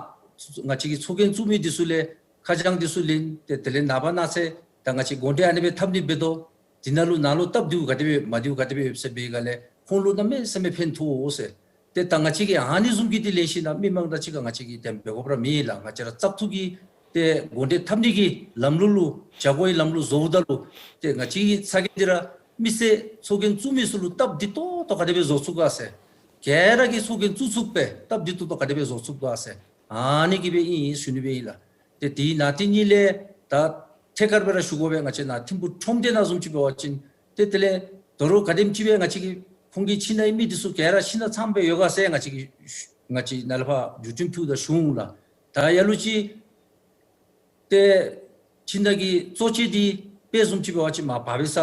ང་བཅས་ཀྱི་ཚོགས་རྒྱན་བཙུགས་མི་འདི་ཚུ་ལས་ཁ་བྱང་འདི་ཚུ་ལེན་ཏེ་དེ་ལས་ནངས་པ་གནངས་ཚེ་ད་ང་བཅས་དགོངས་འགྲེལ་ཨ་ནི་སྦེ་འཐབ་ནི་འབད་དོ། འདི་ནང་ལུ་ནང་ལུ་སྟབས་བདེཝ་ག་དེ་སྦེ་མ་བདེཝ་ག་དེ་སྦེ་ཡོད་ཟེར་འབད་ག་ལས་ཁོང་ལུ་གནམ་མེད་ས་མེད་ཕན་ཐོགས་འོང་ཟེར། ཏེ་ད་ང་བཅས་ཀྱིས་ཨ་ནི་བཟུམ་གྱི་འདི་ལེན་ཞིནམ་ལས་མི་མང་དང་གཅིག་ཁར་ང་བཅས་ཀྱིས་དེ་འབད་དགོཔ་ར་མེད་ལགས། ང་བཅས་ར་བཙག་འཐུ་གི་ཏེ་དགོངས་འགྲེལ་འཐབ་ནི་གི་ལམ་ལུགས་ལུ་བྱ་སྒོའི་ལམ་ལུགས་བཟོཝ་ད་ལུ་ཏེ་ང་བཅས་ཀྱི་ཚོགས་རྒྱན་འདི་ར་མི་སེར་ཚོགས་རྒྱན་བཙུགས་མི་ཚུ་ལུ་སྟབས་བདེ་ཏོག་ ཏོག་ཏོ་ག་དེ་སྦེ་བཟོ་ཚུགས་ག་ཟེར། ག་ར་གིས་ཚོགས་རྒྱན་བཙུགས་ཚུགསཔ་སྦེ་སྟབས་བདེ་ཏོག་ཏོ་ག་དེ་སྦེ་བཟོ་ཚུགས་ག་ཟེར། ཨ་ནི་གི་སྦེ་ཨིན་ཨིན་ཞུ་ནི་སྦེ་ཨིན་ལགས། ཏེ་དེ་ནང་དེ་གཉིས་ལས་ད་ཐད་ཀར་སྦེ་ར་ཞུ་དགོ་པས། ང་བཅས་ནཱ་ཐིམ་ཕུག་ཁྲོམ་སྡེ་ནང་བཟུམ་ཅིག་འབད་བ་ཅིན་ཏེ་དེ་ལས་དོ་རུང་ག་དེམ་ཅིག་སྦེ་ང་བཅས་ཀྱི་ཁོང་གི་ཁྱིམ་ནང་ཨིན་མི་འདི་ཚུ་ག་ར་ཁྱིམ་ནང་ཚངམ་སྦེ་ཡོད་ག་ཟེར་ང་བཅས་ཀྱིས་ང་བཅས་ནཱ་ལས་ཕར་བརྒྱུད་འཕྲིན་ཕུལཝ་ད་ཞུ་འོང་ལགས། ད་ལ་ལུ་ཅིག་ཏེ་ཁྱིམ་ནང་གི་གཙོ་ཆེ་འདི་དཔེ་བཟུམ་ཅིག་འབད་བ་ཅིན་མར་བར་པའི་ས་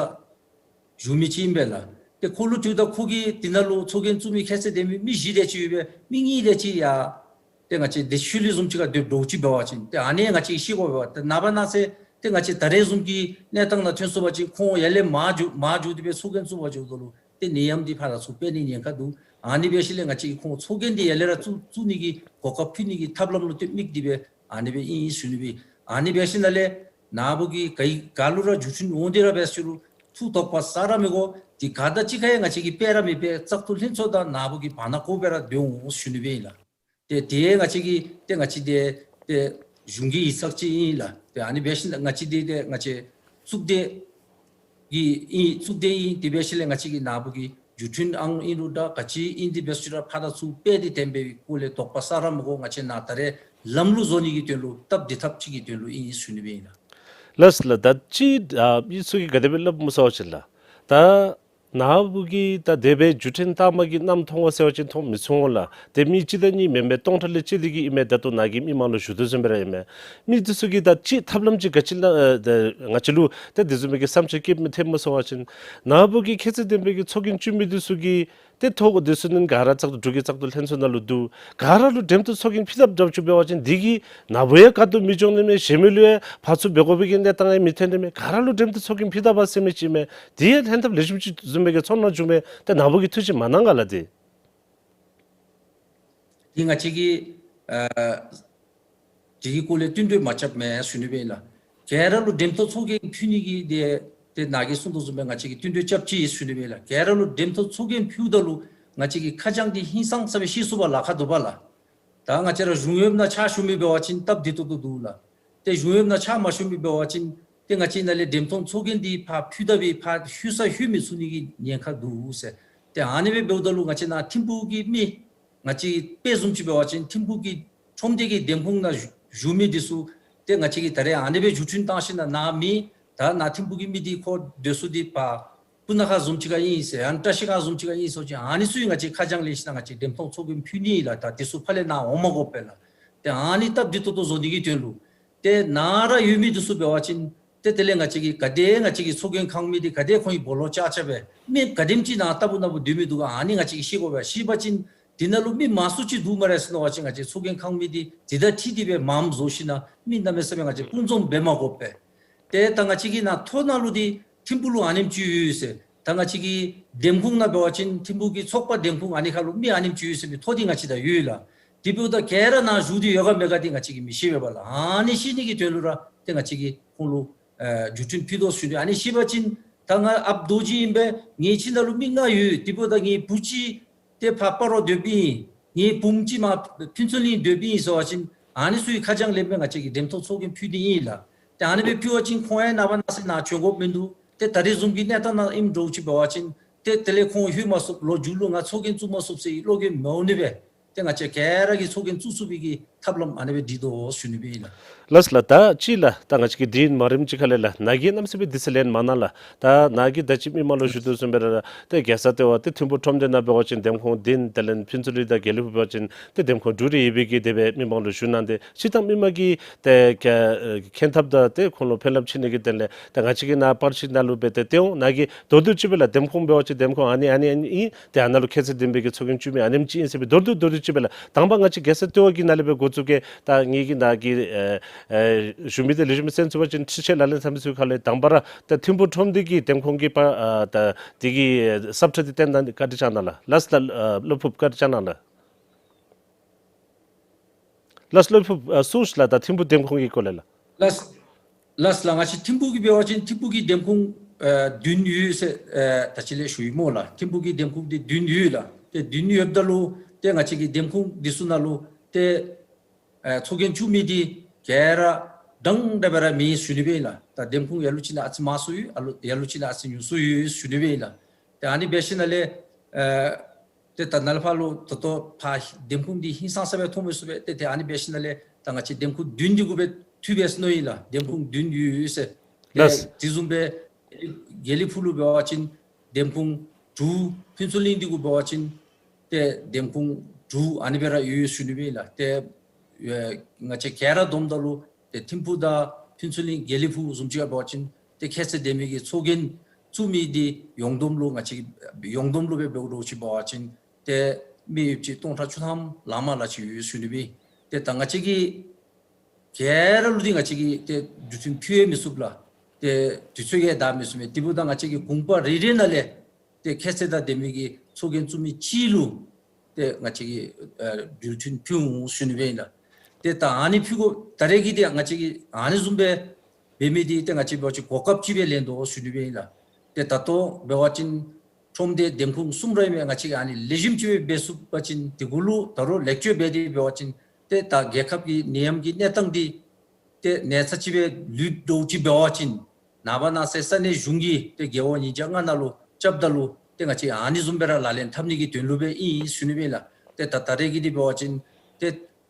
བཞུགས་མི་ཅིག་ཨིན་པས་ལགས། ཏེ་ཁོ་ལུ་དྲིཝ་ད་ཁོ་གིས་དེ་ནང་ལུ་ཚོགས་རྒྱན་བཙུགས་མི་ཁྱད་ཚད་ལྡན་མི་མི་བཞི་དེ་ཅིག་ཡོད་པས། མི་གཉིས་དེ་ཅིག་ཡ་ཏེ་ང་བཅས་དེ་ཤུལ་ལས་བཟུམ་ཅིག་ཁར་སྡོད་འགྱོ་ཅི་འབད་བ་ཅིན་ཏེ་ཨ་ནི་ང་བཅས་ཤེས་དགོ་པས། ཏེ་ནངས་པ་གནངས་ཚེ་ཏེ་ང་བཅས་ད་རེས་བཟུམ་གྱི་གནས་སྟངས་ནང་ཐོན་སོང་པ་ཅིན་ཁོང་ཡར་ལས་མར་འགྱོ་མར་འགྱོ་སྟེ་སྦེ་ཚོགས་རྒྱན་བཙུགས་པར་འགྱོཝ་ད་ལུ་ཏེ་ནད་ཡམས་འདི་ཕར་ཚུར་སྤེལ་ནིའི་ཉེན་ཁ་འདུག། ཨ་ནི་འབད་ཞིནམ་ལས་ང་བཅས་ཀྱིས་ཁོང་ཚོགས་རྒྱན་འདི་ཡར་ལས་ར་བཙུགས་བཙུགས་ནི་གི་གོ་སྐབས་ཕུལ་ནི་གི་ཐབས་ལམ་ལུ་ཏེ་དམིགས་ཏེ་སྦེ་ཨ་ནི་སྦེ་ཨིན་ཨིན་ཞུ་ནི་སྦེ། ཨ་ནི་འབད་ཞིནམ་ལས་ནཱ་བུ་གི་ག་ག་ལུ་ར་བརྒྱུད་འཕྲིན་འོང་སྟེ་ར་འབད་ཞུ་རུང་ཐུགས་དོགས་པ་ཟ་ར་མི་དགོ། དེ་ག་དང་གཅིག་ཁར་ཡང་ང་བཅས་ཀྱིས་སྤེལ་ར་མི་སྤེལ་བཙག་འཐུ་ལྷན་ཚོགས་དང་ནཱ་བུ་གི་བར་ན་གོ་སྦེ་ར་སྡོད་འོང་ཞུ་ནི་སྦེ་ཨིན་ལགས། ཏེ་དེ་ང་བཅས་ཀྱི་ཏེ་ང་བཅས་འདི་ཏེ་གཞུང་གི་ཡིག་ཚང་ཅིག་ཨིན་ལགས། ཏེ་ཨ་ནི་འབད་ཞིནམ་ང་བཅས་འདི་ཏེ་ང་བཅས་གཙུག་སྡེ་གི་ཨིན་གཙུག་སྡེ་ཨིན། དེ་འབད་ཞིནམ་ལས་ང་བཅས་ཀྱི་ནཱ་བུ་གི་བརྒྱུད་འཕྲིན་ཨང་ཨིན་རུང་འདྲ་ག་ཅི་ཨིན་དེ་འབད་ཞུ་རུང་ཕར་དང་ཚུར་སྤེལ་ཏེ་དེ་སྦེ་སྐོར་ལས་དོགས་པ་ཟ་ར་མི་དགོ། ང་བཅས་ནཱ་ད་རེས་ལམ་ལུགས་བཟོ་ནི་གི་དོན་ལུ་སྟབས་བདེ་ཐབས་ཅིག་གི་དོན་ལུ་ཨིན་ཞུ་ནི་སྦེ་ཨིན་ལགས། ལགས་ལགས། ད་ཅི་ཨ་མི་ཚུ་གིས་ག་དེ་སྦེ་སླབ་སྨོ་ཟེར་བ་ཅིན་ལགས། ད་ནཱ་བུ་གིས་ད་དེ་སྦེ་བརྒྱུད་འཕྲིན་བཏང་མི་གི་རྣམ་མཐོང་བ་ཟེར་བ་ཅིན་མཐོང་མི་ཚུགས་འོང་ལགས། ཏེ་མི་གཅིག་དང་གཉིས་མེན་པས། སྟོང་ཕྲག་ལས་བཅད་དེ་གིས་ཨིན་མས། ད་ལྟོ་ནཱ་གིས་མི་མང་ལུ་ཞུ་དོ་བཟུམ་སྦེ་ར་ཨིན་མས། མི་འདི་ཚུ་གིས་ད་ཅི་ཐབས་ལམ་ཅིག་ག་ཅི་ལ་ཨ་ད་ང་བཅས་ལུ་ཏེ་དེ་བཟུམ་མའི་གི་བསམ་འཆར་བསྐྱེདཔ་མི་ཐོན་སྨོ་ཟེར་བ་ཅིན་ནཱ་བུ་གི་ཁྱད་ཚད་ལྡན་པའི་གི་ཚོགས་རྒྱན་བཙུགས་མི་འདི་ཚུ་གི་ཏེ་ཐོག་འདི་ཚུ་ནི་ག་ར་བཙག་འཐུ་འབྲུག་གི་བཙག་འཐུ་ལྷན་ཚོགས་ནང་ལུ་འདུག། ག་ར་ལུ་འགྲེམས་སྟོན་ཚོགས་རྒྱན་ཕུལ་དཔ་འདྲཝ་ཅིག་འབད་བ་ཅིན་འདི་གིས་ནཱ་བུ་ཡང་ག་ཏེ་མི་འགྱོ་ནི་མས། གཞན་མི་ལུ་ཡང་ཕར་ཚུར་འབད་དགོ་པའི་གི་གནས་སྟངས་ཡང་མི་ཐོན་ནི་མས། ག་ར་ལུ་འགྲེམས་སྟོན་ཚོགས་རྒྱན་ཕུལ་དཔ་ཟེར་མི་ཅིག་མས། དེ་ཡང་ལྷན་ཐབས་ལེགས་ཤོམ་ཅིག་བཟུམ་མའི་གི་ཚོར་སྣང་བྱུང་མས། ཏེ་ནཱ་བུ་གིས་ཐུགས་བཞེད་མ་གནང་ག་ལགས། ཏེ་འདི་ང་བཅས་ཀྱིས་ཨ་དེ་གི་སྐོར་ལས་བསྟུན་གྲོས་མ་རྐྱབ་མས་ཞུ་ནི་སྦེ་ཨིན་ལགས། ག་ར་ལུ་འགྲེམས་སྟོན་ཚོགས་རྒྱན་ཕུལ་ནི་གི་དེ་ཏེ་ནཱ་གིས་གསུངས་དོ་བཟུམ་སྦེ་ང་བཅས་ཀྱིས་བསྟུན་གྲོས་རྐྱབ་ཅི་ཞུ་ནི་སྦེ་ཨིན་ལགས། ག་ར་ལུ་འགྲེམས་སྟོན་ཚོགས་རྒྱན་ཕུལཝ་ད་ལུ་ང་བཅས་ཀྱི་ཁ་བྱང་འདི་ཧིང་སངས་ས་སྦེ་ཤེས་ཚུགས་པར་ལཱ་ཁག་འདུག་པ་ལགས། ད་ང་བཅས་ར་གཞུང་གཡོགཔ་ནང་ཕྱག་ཞུ་མི་འབད་བ་ཅིན་སྟབས་བདེ་ཏོག་ཏོ་འདུག་ལགས། ཏེ་གཞུང་གཡོགཔ་ནང་ཕྱག་མ་ཞུ་མི་འབད་བ་ཅིན་ཏེ་ང་བཅས་ནཱ་ལས་འགྲེམས་སྟོན་ཚོགས་རྒྱན་འདི་ཕར་ཕུལ་ད་སྦེ་ཕར་ལྷོད་ས་ལྷོད་མི་ཚུགས་ནི་གི་ཉེན་ཁ་འདུག་ཟེར། ཏེ་ཨ་ནི་སྦེ་འབདཝ་ད་ལུ་ང་བཅས་ནཱ་ཐིམ་ཕུག་གི་མི་ང་བཅས་དཔེ་བཟུམ་ཅིག་འབད་བ་ཅིན་ཐིམ་ཕུག་གི་ཁྲོམ་སྡེ་གི་འདེམས་ཁོངས་ནང་བཞུགས་བཞུགས་མི་འདི་ཚུ་ཏེ་ང་བཅས་ཀྱིས་ད་རེས་ཨ་ནི་སྦེ་བརྒྱུད་འཕྲིན་བཏང་ཞིནམ་ལས་ནཱ་མི་ད་ནཱ་ཐིམ་ཕུག་གི་མི་འདི་ཁོ་སྡོད་ས་འདི་ཕར་སྤུ་ན་ཁ་བཟུམ་ཅིག་ཁར་ཨིན་ཟེར་ཡང་བཀྲ་ཤིས་སྒང་བཟུམ་ཅིག་ཁར་ཨིན་ཟེར་བ་ཅིན་ཨ་ནི་ཚུ་ཡང་ང་བཅས་ཁ་བྱང་ལེན་ཞིནམ་ལས་ང་བཅས་འགྲེམས་སྟོན་ཚོགས་རྒྱན་ཕུལ་ནི་ཨིན་ལགས། ད་འདི་ཚུ་ཕར་ལས་ནཱ་འོང་མ་དགོ་པས་ལགས། ཏེ་ཨ་ནི་སྟབས་བདེ་ཏོག་ཏོ་བཟོ་ནི་གི་དོན་ལུ་ཏེ་ནཱ་ར་ཡོད་མི་འདི་ཚུ་འབད་བ་ཅིན་ཏེ་དེ་ལས་ང་བཅས་ཀྱིས་ག་དེ་ང་བཅས་ཀྱི་ཚོགས་རྒྱན་ཁང་མི་འདི་ག་དེ་ཁོང་གི་སྦོ་ལོགས་རྐྱབ་རྐྱབ་སྦེ་མི་ག་དེམ་ཅིག་ནཱ་ལྟ་བུ་ནཱ་བུ་སྡོད་མི་འདུག་ག། ཨ་ནི་ང་བཅས་ཀྱིས་ཤེས་དགོ་པས། ཤེས་པ་ཅིན་དེ་ནང་ལུ་མི་མང་སུ་ཅིག་འདུག་སྨ་རེ་ཟེར་མནོ་བ་ཅིན་ང་བཅས་ཚོགས་རྒྱན་ཁང་མི་འདི་དེ་དང་འཁྲིལ་ཏེ་སྦེ་མངམ་བཟོ་ཞིནམ་ལས་མི་གནམ་མེད་ས་མེད་ང་བཅས་ཀྱིས་ཀུན་འཛོམས་འབད་མ་དགོ་པས། ཏེ་ད་ང་བཅས་ཀྱི་ནཱ་ཐོ་ནང་ལུ་འདི་ཐིམ་ཕུག་ལུ་ཨ་ནེམ་ཅིག་ཡོད་ཟེར། ད་ང་བཅས་ཀྱི་འདེམས་ཁོངས་ནང་འབད་བ་ཅིན་ཐིམ་ཕུག་གི་ཚོགས་པ་འདེམས་ཁོངས་ཨ་ནི་ཁར་ལུ་མི་ཨ་ནེམ་ཅིག་ཡོད་ཟེར་མི་ཐོ་འདི་ང་བཅས་ད་ཡོད་ལགས། དེ་འབདཝ་ད་ག་ར་ནཱ་བཞུགས་ཏེ་ཡོད་ག་མེད་ག་འདི་ང་བཅས་ཀྱིས་མི་ཤེས་པས་ལགས། ཨ་ནི་ཤེས་ནི་གི་དོན་ལུ་ར་ཏེ་ང་བཅས་ཀྱིས་ཁོང་ལུ་ཨེ་བརྒྱུད་འཕྲིན་ཕུལ་དོ་ཞུ་ནི། ཨ་ནི་ཤེས་པ་ཅིན་ད་ང་ཨཔ་རྡོ་རྗེ་ཨིན་པས། ངེའི་ཁྱིམ་ནང་ལུ་མི་ལྔ་ཡོད། དེ་འབདཝ་ད་ངེའི་བུ་གཅིག་ཏེ་ཕར་སྤ་རོ་སྡོདཔ་ཨིན། ངེའི་བུམོ་གཅིག་མར་ཕུན་ཚོགས་གླིང་སྡོདཔ་ཨིན་ཟེར་བ་ཅིན་ཨ་ནི་ཚུ་གི་ཁ་བྱང་ལེན་སྦེ་ང་བཅས་ཀྱིས་འགྲེམས་སྟོན་ཚོགས་རྒྱན་ཕུལ་ནི་ཨིན་ལགས། ཏེ་ཨ་ནི་སྦེ་ཕུལ་བ་ཅིན་ཁོང་ཡང་ནངས་པ་གནངས་ཚེ་ནཱ་བྱོན་དགོཔ་མིན་འདུག། ཏེ་ད་རེས་བཟུམ་གྱི་གནས་སྟངས་ནང་ཨིནམ་འདྲཝ་ཅིག་འབད་བ་ཅིན་ཏེ་དེ་ལས་ཁོང་ལྷོད་མ་ཚུགསཔ་ལོག་མཇུག་ལུ་ང་ཚོགས་རྒྱན་བཙུགས་མ་ཚུགསཔ་ཟེར་བློ་འགྱོད་མི་འོང་ནི་སྦེ། ཏེ་ང་བཅས་ག་ར་གིས་ཚོགས་རྒྱན་བཙུགས་ཚུགས་པའི་གི་ཐབས་ལམ་ཨ་ནི་སྦེ་སྒྲིག་དོ་ཞུ་ནི་སྦེ་ཨིན་ལགས། ལགས་ལགས། ད་ཅི་ལགས། ད་ང་བཅས་ཀྱི་དུས་ཡུན་མ་རིངམ་ཅིག་ཁ་ལས་ལགས། ནཱ་གིས་གནམ་མེད་ས་མེད་དུས་ཚོད་ལེན་མ་གནང་ལགས། ད་ནཱ་གིས་ད་ཅི་མི་མང་ལུ་ཞུ་དོ་བཟུམ་སྦེ་ར་ཏེ་རྒྱལ་ས་ལྟེ་བ་ཏེ་ཐིམ་ཕུག་ཁྲོམ་སྡེ་ནང་འབད་བ་ཅིན་འདེམས་ཁོངས་བདུན། དེ་ལས་ཕུན་ཚོགས་གླིང་དང་དགེ་ལེགས་ཕུག་འབད་བ་ཅིན་ཏེ་འདེམས་ཁོངས་དྲུག་རེ་ཡོད་པའི་གི་དེ་སྦེ་མི་མང་ལུ་ཞུ་གནང་སྟེ་སྤྱིར་བཏང་མི་མང་གིས་ཏེ་ཁ་ཨེ་མཁྱེན་ཐབས་དང་ཏེ་ཁོང་ལུ་ཕན་རླབས་ཆེ་ནི་གི་དོན་ལས་ད་ང་བཅས་ཀྱིས་ནཱ་པར་ཤིཊ་ནང་ལུ་སྦེ་ཏེ་ཏེ་འོང་། ནཱ་གིས་མདོར་བསྡུས་ཅིག་སྦེ་ལགས། འདེམས་ཁོངས་འབད་བ་ཅིན་འདེམས་ཁོངས་ཨ་ནི་ཨ་ནི་ཨ་ནི་ཨིན། ཏེ་ཨ་ནཱ་ལུ་ཁྱད་ཚད་ལྡན་པའི་གི་ཚོགས་རྒྱན་བཙུགས་མི་ཨ་ནེམ་ཅིག་ཨིན་ཟེར་སྦེ་མདོར་བསྡུས་མདོར་བསྡུས་ཅིག་སྦེ་ལགས། དང་པ་ང་བཅས་རྒྱལ་ས་ལྟེ་བ་གི་ནང་ལས་སྦེ་འགོ་བཙུགས་གེ། ད་ངེ་གི་ནཱ་གི་ཨེ་ཨེ་ཞུ་མི་འདི་ལེགས་ཤོམ་སྦེ་གསན་ཚུགས་པ་ཅིན་ཁྲི་ཆེན་ལག་ལེན་འཐབ་མི་ཚུ་ཁ་ལས་དང་པ་ར་ད་ཐིམ་ཕུག་ཁྲོམ་སྡེ་གི་འདེམས་ཁོངས་ཀྱི་པ་ཨ་ད་དེ་གི་ཨེ་ས་ཁྲ་འདི་བཏོན་ད་བཀའ་དྲིན་བསྐྱང་གནང་ལགས། ལགས་ལགས། ཨ་བློ་ཕུགས་བཀའ་དྲིན་བསྐྱང་གནང་ལགས། ལགས་བློ་ཕུགས། ཨ་གསུངས་ཤིག་ལགས། ད་ཐིམ་ཕུག་འདེམས་ཁོངས་ཀྱི་སྐོར་ལས་ལགས། ལགས་ལགས་ལགས། ང་བཅས་ཐིམ་ཕུག་གི་འབད་བ་ཅིན་ཐིམ་ཕུག་གི་འདེམས་ཁོངས་ཨ་བདུན་ཡོད་ཟེར་ཨ་ད་ཅི་ལས་ཞུ་ཡི་སྨོ་ལགས། ཐིམ་ཕུག་གི་འདེམས་ཁོངས་འདི་བདུན་ཡོད་ལགས། ཏེ་བདུན་ཡོདཔ་ད་ལུ་ཏེ་ང་བཅས་ཀྱི་འདེམས་ཁོངས་འདི་ཚུ་ནང་ལུ་ཏེ་ཨ་ཚོགས་རྒྱན་བཙུགས་མི་འདི་ག་ར་འདྲན་འདྲ་སྦེ་ར་མེད་ཞུ་ནི་སྦེ་ཨིན་ལགས། ད་འདེམས་ཁོངས་ལ་ལུ་ཅིག་ནང་ཨ་ཙི་མང་སུ་ཡོད། ཨ་ལུ་ལ་ལུ་ཅིག་ནང་ཨ་ཙི་ཉུང་སུ་ཡོད་ཞུ་ནི་སྦེ་ཨིན་ལགས། ཏེ་ཨ་ནི་འབད་ཞིནམ་ལས་ ཨེ་ཏེ་ད་ནཱ་ལས་ཕར་ལུ་ད་ལྟོ་ཕར་འདེམས་ཁོངས་འདི་ཧིང་སངས་ས་སྦེ་མཐོང་མི་ཚུགས་པས། ཏེ་ཏེ་ཨ་ནི་འབད་ཞིནམ་ལས་ད་ང་བཅས་འདེམས་ཁོངས་བདུན་འདི་གུ་སྦེ་འཐུས་སྦེ་སོང་ནུག་ཨིན་ལགས། འདེམས་ཁོངས་བདུན་ཡོད་ཟེར། ཏེ་ལགས། དེ་བཟུམ་སྦེ་དགེ་ལེགས་ཕུག་ལུ་འབད་བ་ཅིན་འདེམས་ཁོངས་དྲུག། ཕུན་ཚོགས་གླིང་འདི་གུ་འབད་བ་ཅིན་ཏེ་འདེམས་ཁོངས་དྲུག་ཨ་ནི་སྦེ་ར་ཡོད་ཡོད་ཞུ་ནི་སྦེ་ཨིན་ལགས། ཏེ་ཨེ་ང་བཅས་ག་ར་བསྡོམས་ད་ལུ་ཏེ་ཐིམ་ཕུག་དང་ཕུན་ཚོགས་གླིང་དགེ་ལེགས་ཕུག་བཟུམ་ཅིག་འབད་བ་ཅིན་ཏེ་ཁྱད་ཚད་ལྡན་མི་གི་ཚོགས་རྒྱན་བཙུགས་མི་འདི་ཡོངས་བསྡོམས་ལུ་ང་བཅས་ཡོངས་བསྡོམས་ལུ་སྦེ་འབད་དགོ་ཅིག་འབད་བ་ཅིན་ཏེ་མི་ཡོདཔ་ཅིག་སྟོང་ཕྲག་བཅུ་ཐམ་ལང་མ་ལང་ཅིག་ཡོད་ཞུ་ནི་སྦེ། ཏེ་ད་ང་བཅས་ཀྱིས་ག་ར་ལུ་འདི་ང་བཅས་ཀྱིས་ཏེ་འབྲུ་དོན་ཕུལ་ཡང་མི་ཚུགས་ལགས། ཏེ་དུས་ཚོད་ཀྱིས་ད་མི་ཚུགས་མས། དེ་འབདཝ་ད་ང་བཅས་ཀྱིས་དགོངས་པ་རེ་རེ་ནང་ལས་ཏེ་ཁྱད་ཚད་དང་ལྡན་མི་གི་ཚོགས་རྒྱན་བཙུགས་མི་ཅིག་ལུ་ཏེ་ང་བཅས་ཀྱིས་ཨེ་འབྲུ་དོན་ཕུལ་འོང་ཞུ་ནི་སྦེ་ཨིན་ལགས། ཏེ་ད་ཨ་ནི་ཕུལ་དགོ། ད་རེས་ཀྱི་འདི་ང་བཅས་ཀྱིས་ཨ་ནི་བཟུམ་སྦེ་འབད་མི་འདི་ཏེ་ང་བཅས་འབད་བ་ཅིན་གོ་སྐབས་ཅིག་སྦེ་ལེན་དོ་ཞུ་ནི་སྦེ་ཨིན་ལགས། ཏེ་ད་ལྟོ་འབད་བ་ཅིན་ཁྲོམ་སྡེ་འདེམས་ཁོངས་གསུམ་ར་ཨིན་མས། ང་བཅས་ཀྱིས་ཨ་ནི་ལེགས་ཤོམ་ཅིག་སྦེ་འབད་ཚུགས་པ་ཅིན་དེ་གུ་ལུ་ད་རུང་ལེགས་བཅོས་འབད་དེ་འབད་བ་ཅིན་ཏེ་ད་རྒྱལ་ཁབ་ཀྱི་ནད་ཡམས་ཀྱི་གནས་སྟངས་འདི་ཏེ་ནད་ཚ་ཅིག་སྦེ་ལུས་འགྱོ་ཅིག་འབད་བ་ཅིན་ནངས་པ་གནངས་ཚེ་ས་གནས་གཞུང་གིས་ཏེ་རྒེད་འོག་ཉིས་བརྒྱ་ལྔ་ནང་ལུ་རྐྱབ་ད་ལུ་ཏེ་ང་བཅས་ཨ་ནི་བཟུམ་སྦེ་ར་ལག་ལེན་འཐབ་ནི་གི་དོན་ལུ་སྦེ་ཨིན་ཞུ་ནི་སྦེ་ཨིན་ལགས། ཏེ་ད་ད་རེས་ཀྱི་འདི་འབད་བ་ཅིན་ཏེ་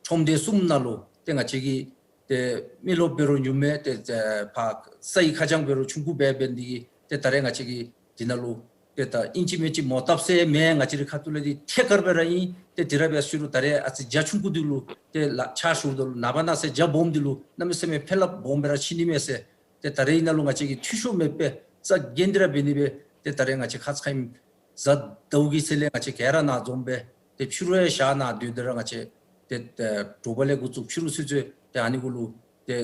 ཁྲོམ་སྡེ་གསུམ་ནང་ལུ་ཏེ་ང་བཅས་ཀྱིས་ཏེ་མི་རློབས་འབད་རུང་ཉུང་མས། ཏེ་ཨེ་ཕར་སའི་ཁ་བྱང་འབད་རུང་ཆུང་ཀུ་འབད་འབད་ནི་འདི་གིས་ཏེ་ད་རེས་ང་བཅས་ཀྱིས་འདི་ནང་ལུ་ཏེ་ད་ཨིན་ཅི་མིན་ཅི་མོ་བཏབ་ཟེར་མེན། ང་བཅས་རའི་ཁ་ཐུག་ལས་འདི་ཐད་ཀར་སྦེ་ར་ཨིན། ཏེ་དེ་ར་འབད་ཞུ་རུང་ད་རེས་ཨ་ཙི་རྒྱ་ཆུང་ཀུ་འདི་ལུ་ཏེ་ལགས་ཕྱག་ཞུཝ་ད་ལུ་ནངས་པ་གནངས་ཚེ་རྒྱ་སྦོམ་འདི་ལུ་གནམ་མེད་ས་མེད་ཕན་རླབས་སྦོམ་སྦེ་ར་ཕྱིན་ནི་མས་ཟེར། ཏེ་ད་རེས་ཨིན་ན་ལུ་ང་བཅས་ཀྱིས་འཐུས་ཤོར་མེད་པར་རྩ་འགེངས་ཏེ་ར་འབད་ནི་སྦེ་ཏེ་ད་རེས་ང་བཅས་ཁ་ཙ་ཁ་ཉིནམ་གཟའ་ཟླཝ་གི་ཚེ་ལས་ང་བཅས་ག་ར་ནཱ་འཛོམས་སྦེ་ཏེ་ཕྱི་རུ་ཡང་ཞག་ནཱ་སྡོད་དེ་ར་ང་བཅས་ཏེ་ཨེ་དྲོ་པ་ལས་འགོ་བཙུགས་ཕྱི་རུ་ཚུན་ཚོད་ཏེ་ཨ་ནི་གུ་ལུ་ཏེ་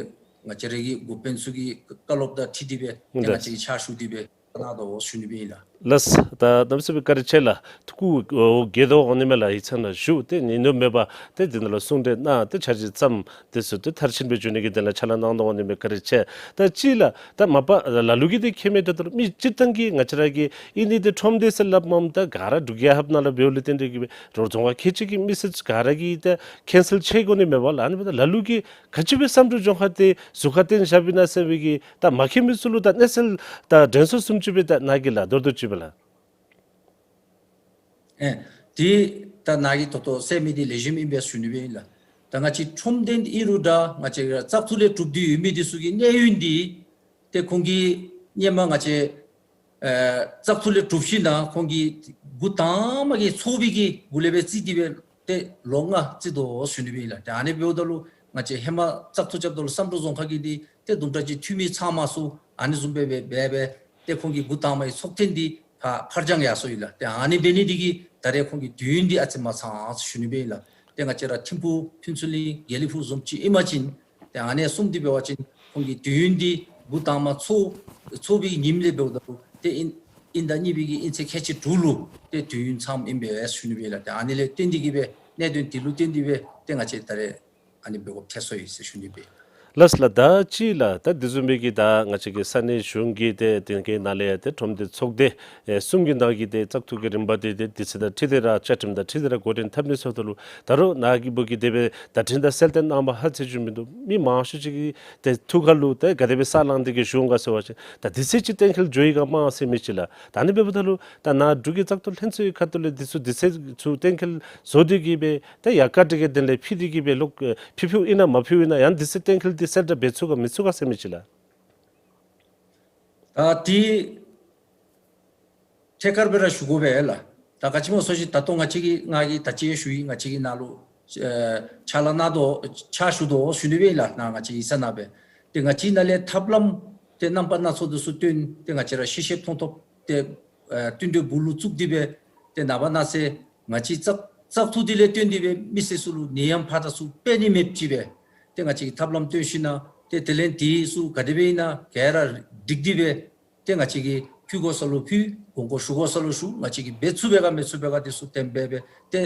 ང་བཅས་ར་གི་འགོ་དཔོན་ཚུ་གི་བཀའ་སློབ་དང་འཁྲིལ་ཏེ་སྦེ་ཏེ་ང་བཅས་ཀྱིས་ཕྱག་ཞུ་སྟེ་སྦེ་གནང་དོ་ཞུ་ནི་སྦེ་ཨིན་ལགས། ལགས། ད་གནམ་མེད་ས་མེད་བཀའ་དྲིན་ཆེ་ལགས། ཐུགས་ཁུར་ཨོ་བསྐྱེད་དོ་འོང་ནི་མས་ལགས། ཡིག་ཚང་ནང་ཞུ་སྟེ་ཉིན་དུ་མེད་པར་ཏེ་འདི་ནང་ལུ་གསུང་གྲོས་གནང་སྟེ་འཆར་གཞི་བརྩམས་དེ་ཚུ་ཏེ་མཐར་ཕྱིན་སྦེ་འགྱོ་ནི་གི་དོན་ལས་ཕྱག་ལཱ་གནང་དོ་འོང་ནི་མས། བཀའ་དྲིན་ཆེ། ད་གཅིག་ལགས་ད་མ་པ་ལ་ལུ་གིས་ཏེ་མཁྱེན་མི་འདི་ལྟར་མི་སྤྱིར་བཏང་གི་ང་བཅས་ར་གི་ཨིན་ནི་འདི་ཁྲོམ་སྡེ་ཟེར་སླབ་མས། ད་ག་ར་འབྲུག་རྒྱལ་ཁབ་ནང་ལུ་འབདཝ་ལས་བརྟེན་ཏེ་གིས་སྦེ་རོགས་རྫོང་ཁག་ཁལ་གཅིག་གི་མི་སེར་ག་ར་གིས་ད་ཁེན་སེལ་ཆེ་དགོ་ནི་མས་པ་ལགས། ཨ་ནི་འབདཝ་ད་ལ་ལུ་གིས་ག་ཅི་སྦེ་བསམ་གྲུབ་ལྗོངས་མཁར་འདི་ཟུར་ཁར་བཏོན་བཞགཔ་ཨིན་ན་ཟེར་བའི་གི་ད་མ་མཁྱེན་མི་ཚུ་ལུ་ད་གནས་ཚུལ་ད་དྲན་གསོ་བཟུམ་ཅིག་སྦེ་ད་ནཱ་གིས་ལགས་མདོར་བསྡུས་ཅིག་སྦེ་ལགས། ཨེ་དེ་ད་ནཱ་གིས་ད་ལྟོ་ཟེར་མི་འདི་ལེགས་ཤོམ་ཨིན་པས་ཞུ་ནི་སྦེ་ཨིན་ལགས། ད་ང་བཅས་ཁྲོམ་སྡེ་འདི་ཨིན་རུང་ད་ང་བཅས་ར་བཙག་འཐུ་ལས་གྲུབ་སྟེ་ཡོད་མི་འདི་ཚུ་གི་གནས་ཡུན་འདི་ཏེ་ཁོང་གིས་སྔོན་མ་ང་བཅས་ཨེ་བཙག་འཐུ་ལས་གྲུབ་ཞིནམ་ལས་ཁོང་གིས་འགོ་དང་པ་གི་ཚོགས་པའི་གི་གུ་ལས་སྦེ་བརྩིས་ཏེ་སྦེ་ཏེ་ལོ་ལྔ་བརྩི་དོ་ཞུ་ནི་སྦེ་ཨིན་ལགས། ཏེ་ཨ་ནི་འབདཝ་ད་ལུ་ང་བཅས་ཧེ་མ་བཙག་འཐུ་རྐྱབ་ད་ལུ་བསམ་གྲུབ་རྫོང་ཁག་གི་འདི་ཏེ་དུམ་གྲ་ཅིག་འཐུས་མི་ཚང་མ་ཚུ་ཨ་ནི་བཟུམ་སྦེ་སྦེ་སྦེ་སྦེ་ཏེ་ཁོང་གི་འགོ་དང་པའི་ཚོགས་ཐེངས་འདི་ཕར་ཕར་འགྱངས་ཡར་སོ་ཡི་ལགས། ཏེ་ཨ་ནི་འབད་ནི་འདི་གིས་ད་རེས་ཁོང་གི་དུས་ཡུན་འདི་ཨ་ཙི་མ་ཚང་ཞུ་ནི་སྦེ་ཨིན་ལགས། ཏེ་ང་བཅས་ར་ཐིམ་ཕུག་ཕུན་ཚོགས་གླིང་དགེ་ལེགས་ཕུག་བཟུམ་ཅིག་ཨིན་པ་ཅིན་ཏེ་ཨ་ནི་གསུམ་འདི་འབད་བ་ཅིན་ཁོང་གི་དུས་ཡུན་འདི་འགོ་དང་པ་ཚོགས་ཚོགས་པའི་ཉིནམ་ལས་འབདཝ་ད་ལུ་ཏེ་དབྱིན་དབྱིན་ཟླ་གཉིས་པའི་གི་དབྱིན་ཚེས་ཁལ་གཅིག་དྲུག་ལུ་ཏེ་དུས་ཡུན་ཚངམ་ཨིན་པས་ཞུ་ནི་སྦེ་ཨིན་ལགས། ཏེ་ཨ་ནི་ལས་བརྟེན་ཏེ་གིས་སྦེ་གནད་དོན་འདི་ལུ་བརྟེན་ཏེ་སྦེ་ཏེ་ང་བཅས་ད་རེས་ཨ་ནི་འབད་དགོཔ་ཐལ་སོ་ཡི་ཟེར་ཞུ་ནི་སྦེ། ལགས་ལགས། ད་ཅི་ལགས་ད་དེ་བཟུམ་སྦེ་གི་ད་ང་བཅས་ཀྱི་ས་གནས་གཞུང་གི་ཏེ་དེ་གི་ནང་ལས་ཏེ་ཁྲོམ་སྡེ་ཚོགས་སྡེ་ཨེ་གསུམ་གྱི་ནང་གི་ཏེ་བཙག་འཐུ་གི་རིམ་པ་དེ་ཏེ་དུས་ཚོད་དང་འཁྲིལ་ཏེ་ར་བཅའ་ཁྲིམས་དང་འཁྲིལ་ཏེ་ར་འགོ་འདྲེན་འཐབ་ནི་ཟེརཝ་ད་ལུ་ད་རུང་ནཱ་གི་བུ་གིས་དེ་སྦེ་བརྡ་འཕྲིན་དང་གསལ་སྟོན་གནང་བ་ཧ་ཅང་ཞུ་མི་འདུག། མི་མང་ཤོས་ཅིག་གིས་ཏེ་ཐུགས་ཁར་ལུ་ཏེ་ག་དེ་སྦེ་ས་ལངས་ཏེ་གིས་ཞུ་འོང་ག་ཟེར་བ་ཅིན་ད་དུས་ཚོད་ཅིག་གཏན་འཁེལ་འགྱོ་ཡི་ག་མས་ཟེར་མི་ཅིག་ལགས། ད་ཨ་ནི་འབདཝ་ད་ལུ་ད་ནཱ་འབྲུག་གི་བཙག་འཐུ་ལྷན་ཚོགས་ཀྱི་ཁ་ཐུག་ལས་དུས་ཚོད་དུས་ཚོད་ཚུ་གཏན་འཁེལ་བཟོ་སྟེ་གིས་སྦེ་ད་ཡར་བཀའ་དྲིན་གྱི་དོན་ལས་ཕུལ་ཏེ་གིས་སྦེ་ལོག་ཨེ་ཕུལ་ཕུལཝ་ཨིན་ན་མ་ཕུལཝ་ཨིན་ན་ཡང་དུས་ཚོད་གཏན་འཁེལ་འདི་གསལ་བསྒྲགས་འབད་ཚུགས་ག་མི་ཚུགས་ག་ཟེར་མི་ཅིག་ལགས། ད་འདི་ཐད་ཀར་སྦེ་ར་ཞུ་དགོ་པས་ལགས། ད་ག་ཅི་སྨོ་ཟེར་བ་ཅིན་ད་ལྟོ་ང་བཅས་ཀྱིས་ང་གིས་ད་ཅི་ཞུ་ཡི། ང་བཅས་ཀྱིས་ནཱ་ལུ་ཨེ་ཕྱག་ལཱ་གནང་དོ་ཕྱག་ཞུ་དོ་ཞུ་ནི་སྦེ་ཨིན་ལགས། ནཱ་ང་བཅས་ཡིག་ཚང་ནང་སྦེ་ཏེ་ང་བཅས་ནཱ་ལས་ཐབས་ལམ་ཏེ་རྣམ་པ་སྣ་ཚོགས་འདི་ཚུ་བཏོན་ཏེ་ང་བཅས་ར་ཤེས་ཤེས་མཐོང་མཐོང་ཏེ་ཨེ་བསྟུན་གྲོས་པུ་ལུ་བཙུགས་ཏེ་སྦེ་ཏེ་ནངས་པ་གནངས་ཚེ་ང་བཅས་བཙག་བཙག་འཐུ་འདི་ལས་བརྟེན་ཏེ་སྦེ་མི་སེར་ཚུ་ལུ་ནད་ཡམས་ཕར་དང་ཚུར་འཕེལ་ནི་མེདཔ་ཅིག་སྦེ་ཏེ་ང་བཅས་ཀྱིས་ཐབས་ལམ་བཏོན་ཞིནམ་ལས་ཏེ་དེ་ལས་འདི་ཚུ་ག་དེ་སྦེ་ཨིན་ན་ག་ར་སྒྲིག་སྟེ་སྦེ་ཏེ་ང་བཅས་ཀྱིས་ཕུལ་དགོ་ས་ལུ་ཕུལ། དགོངས་སྐོར་ཞུ་དགོ་ས་ལུ་ཞུ། ང་བཅས་ཀྱིས་འབད་ཚུགས་པས་ག་མི་ཚུགས་པས་ག་འདི་ཚུ་གཏན་འབེབས་སྦེ་ཏེ་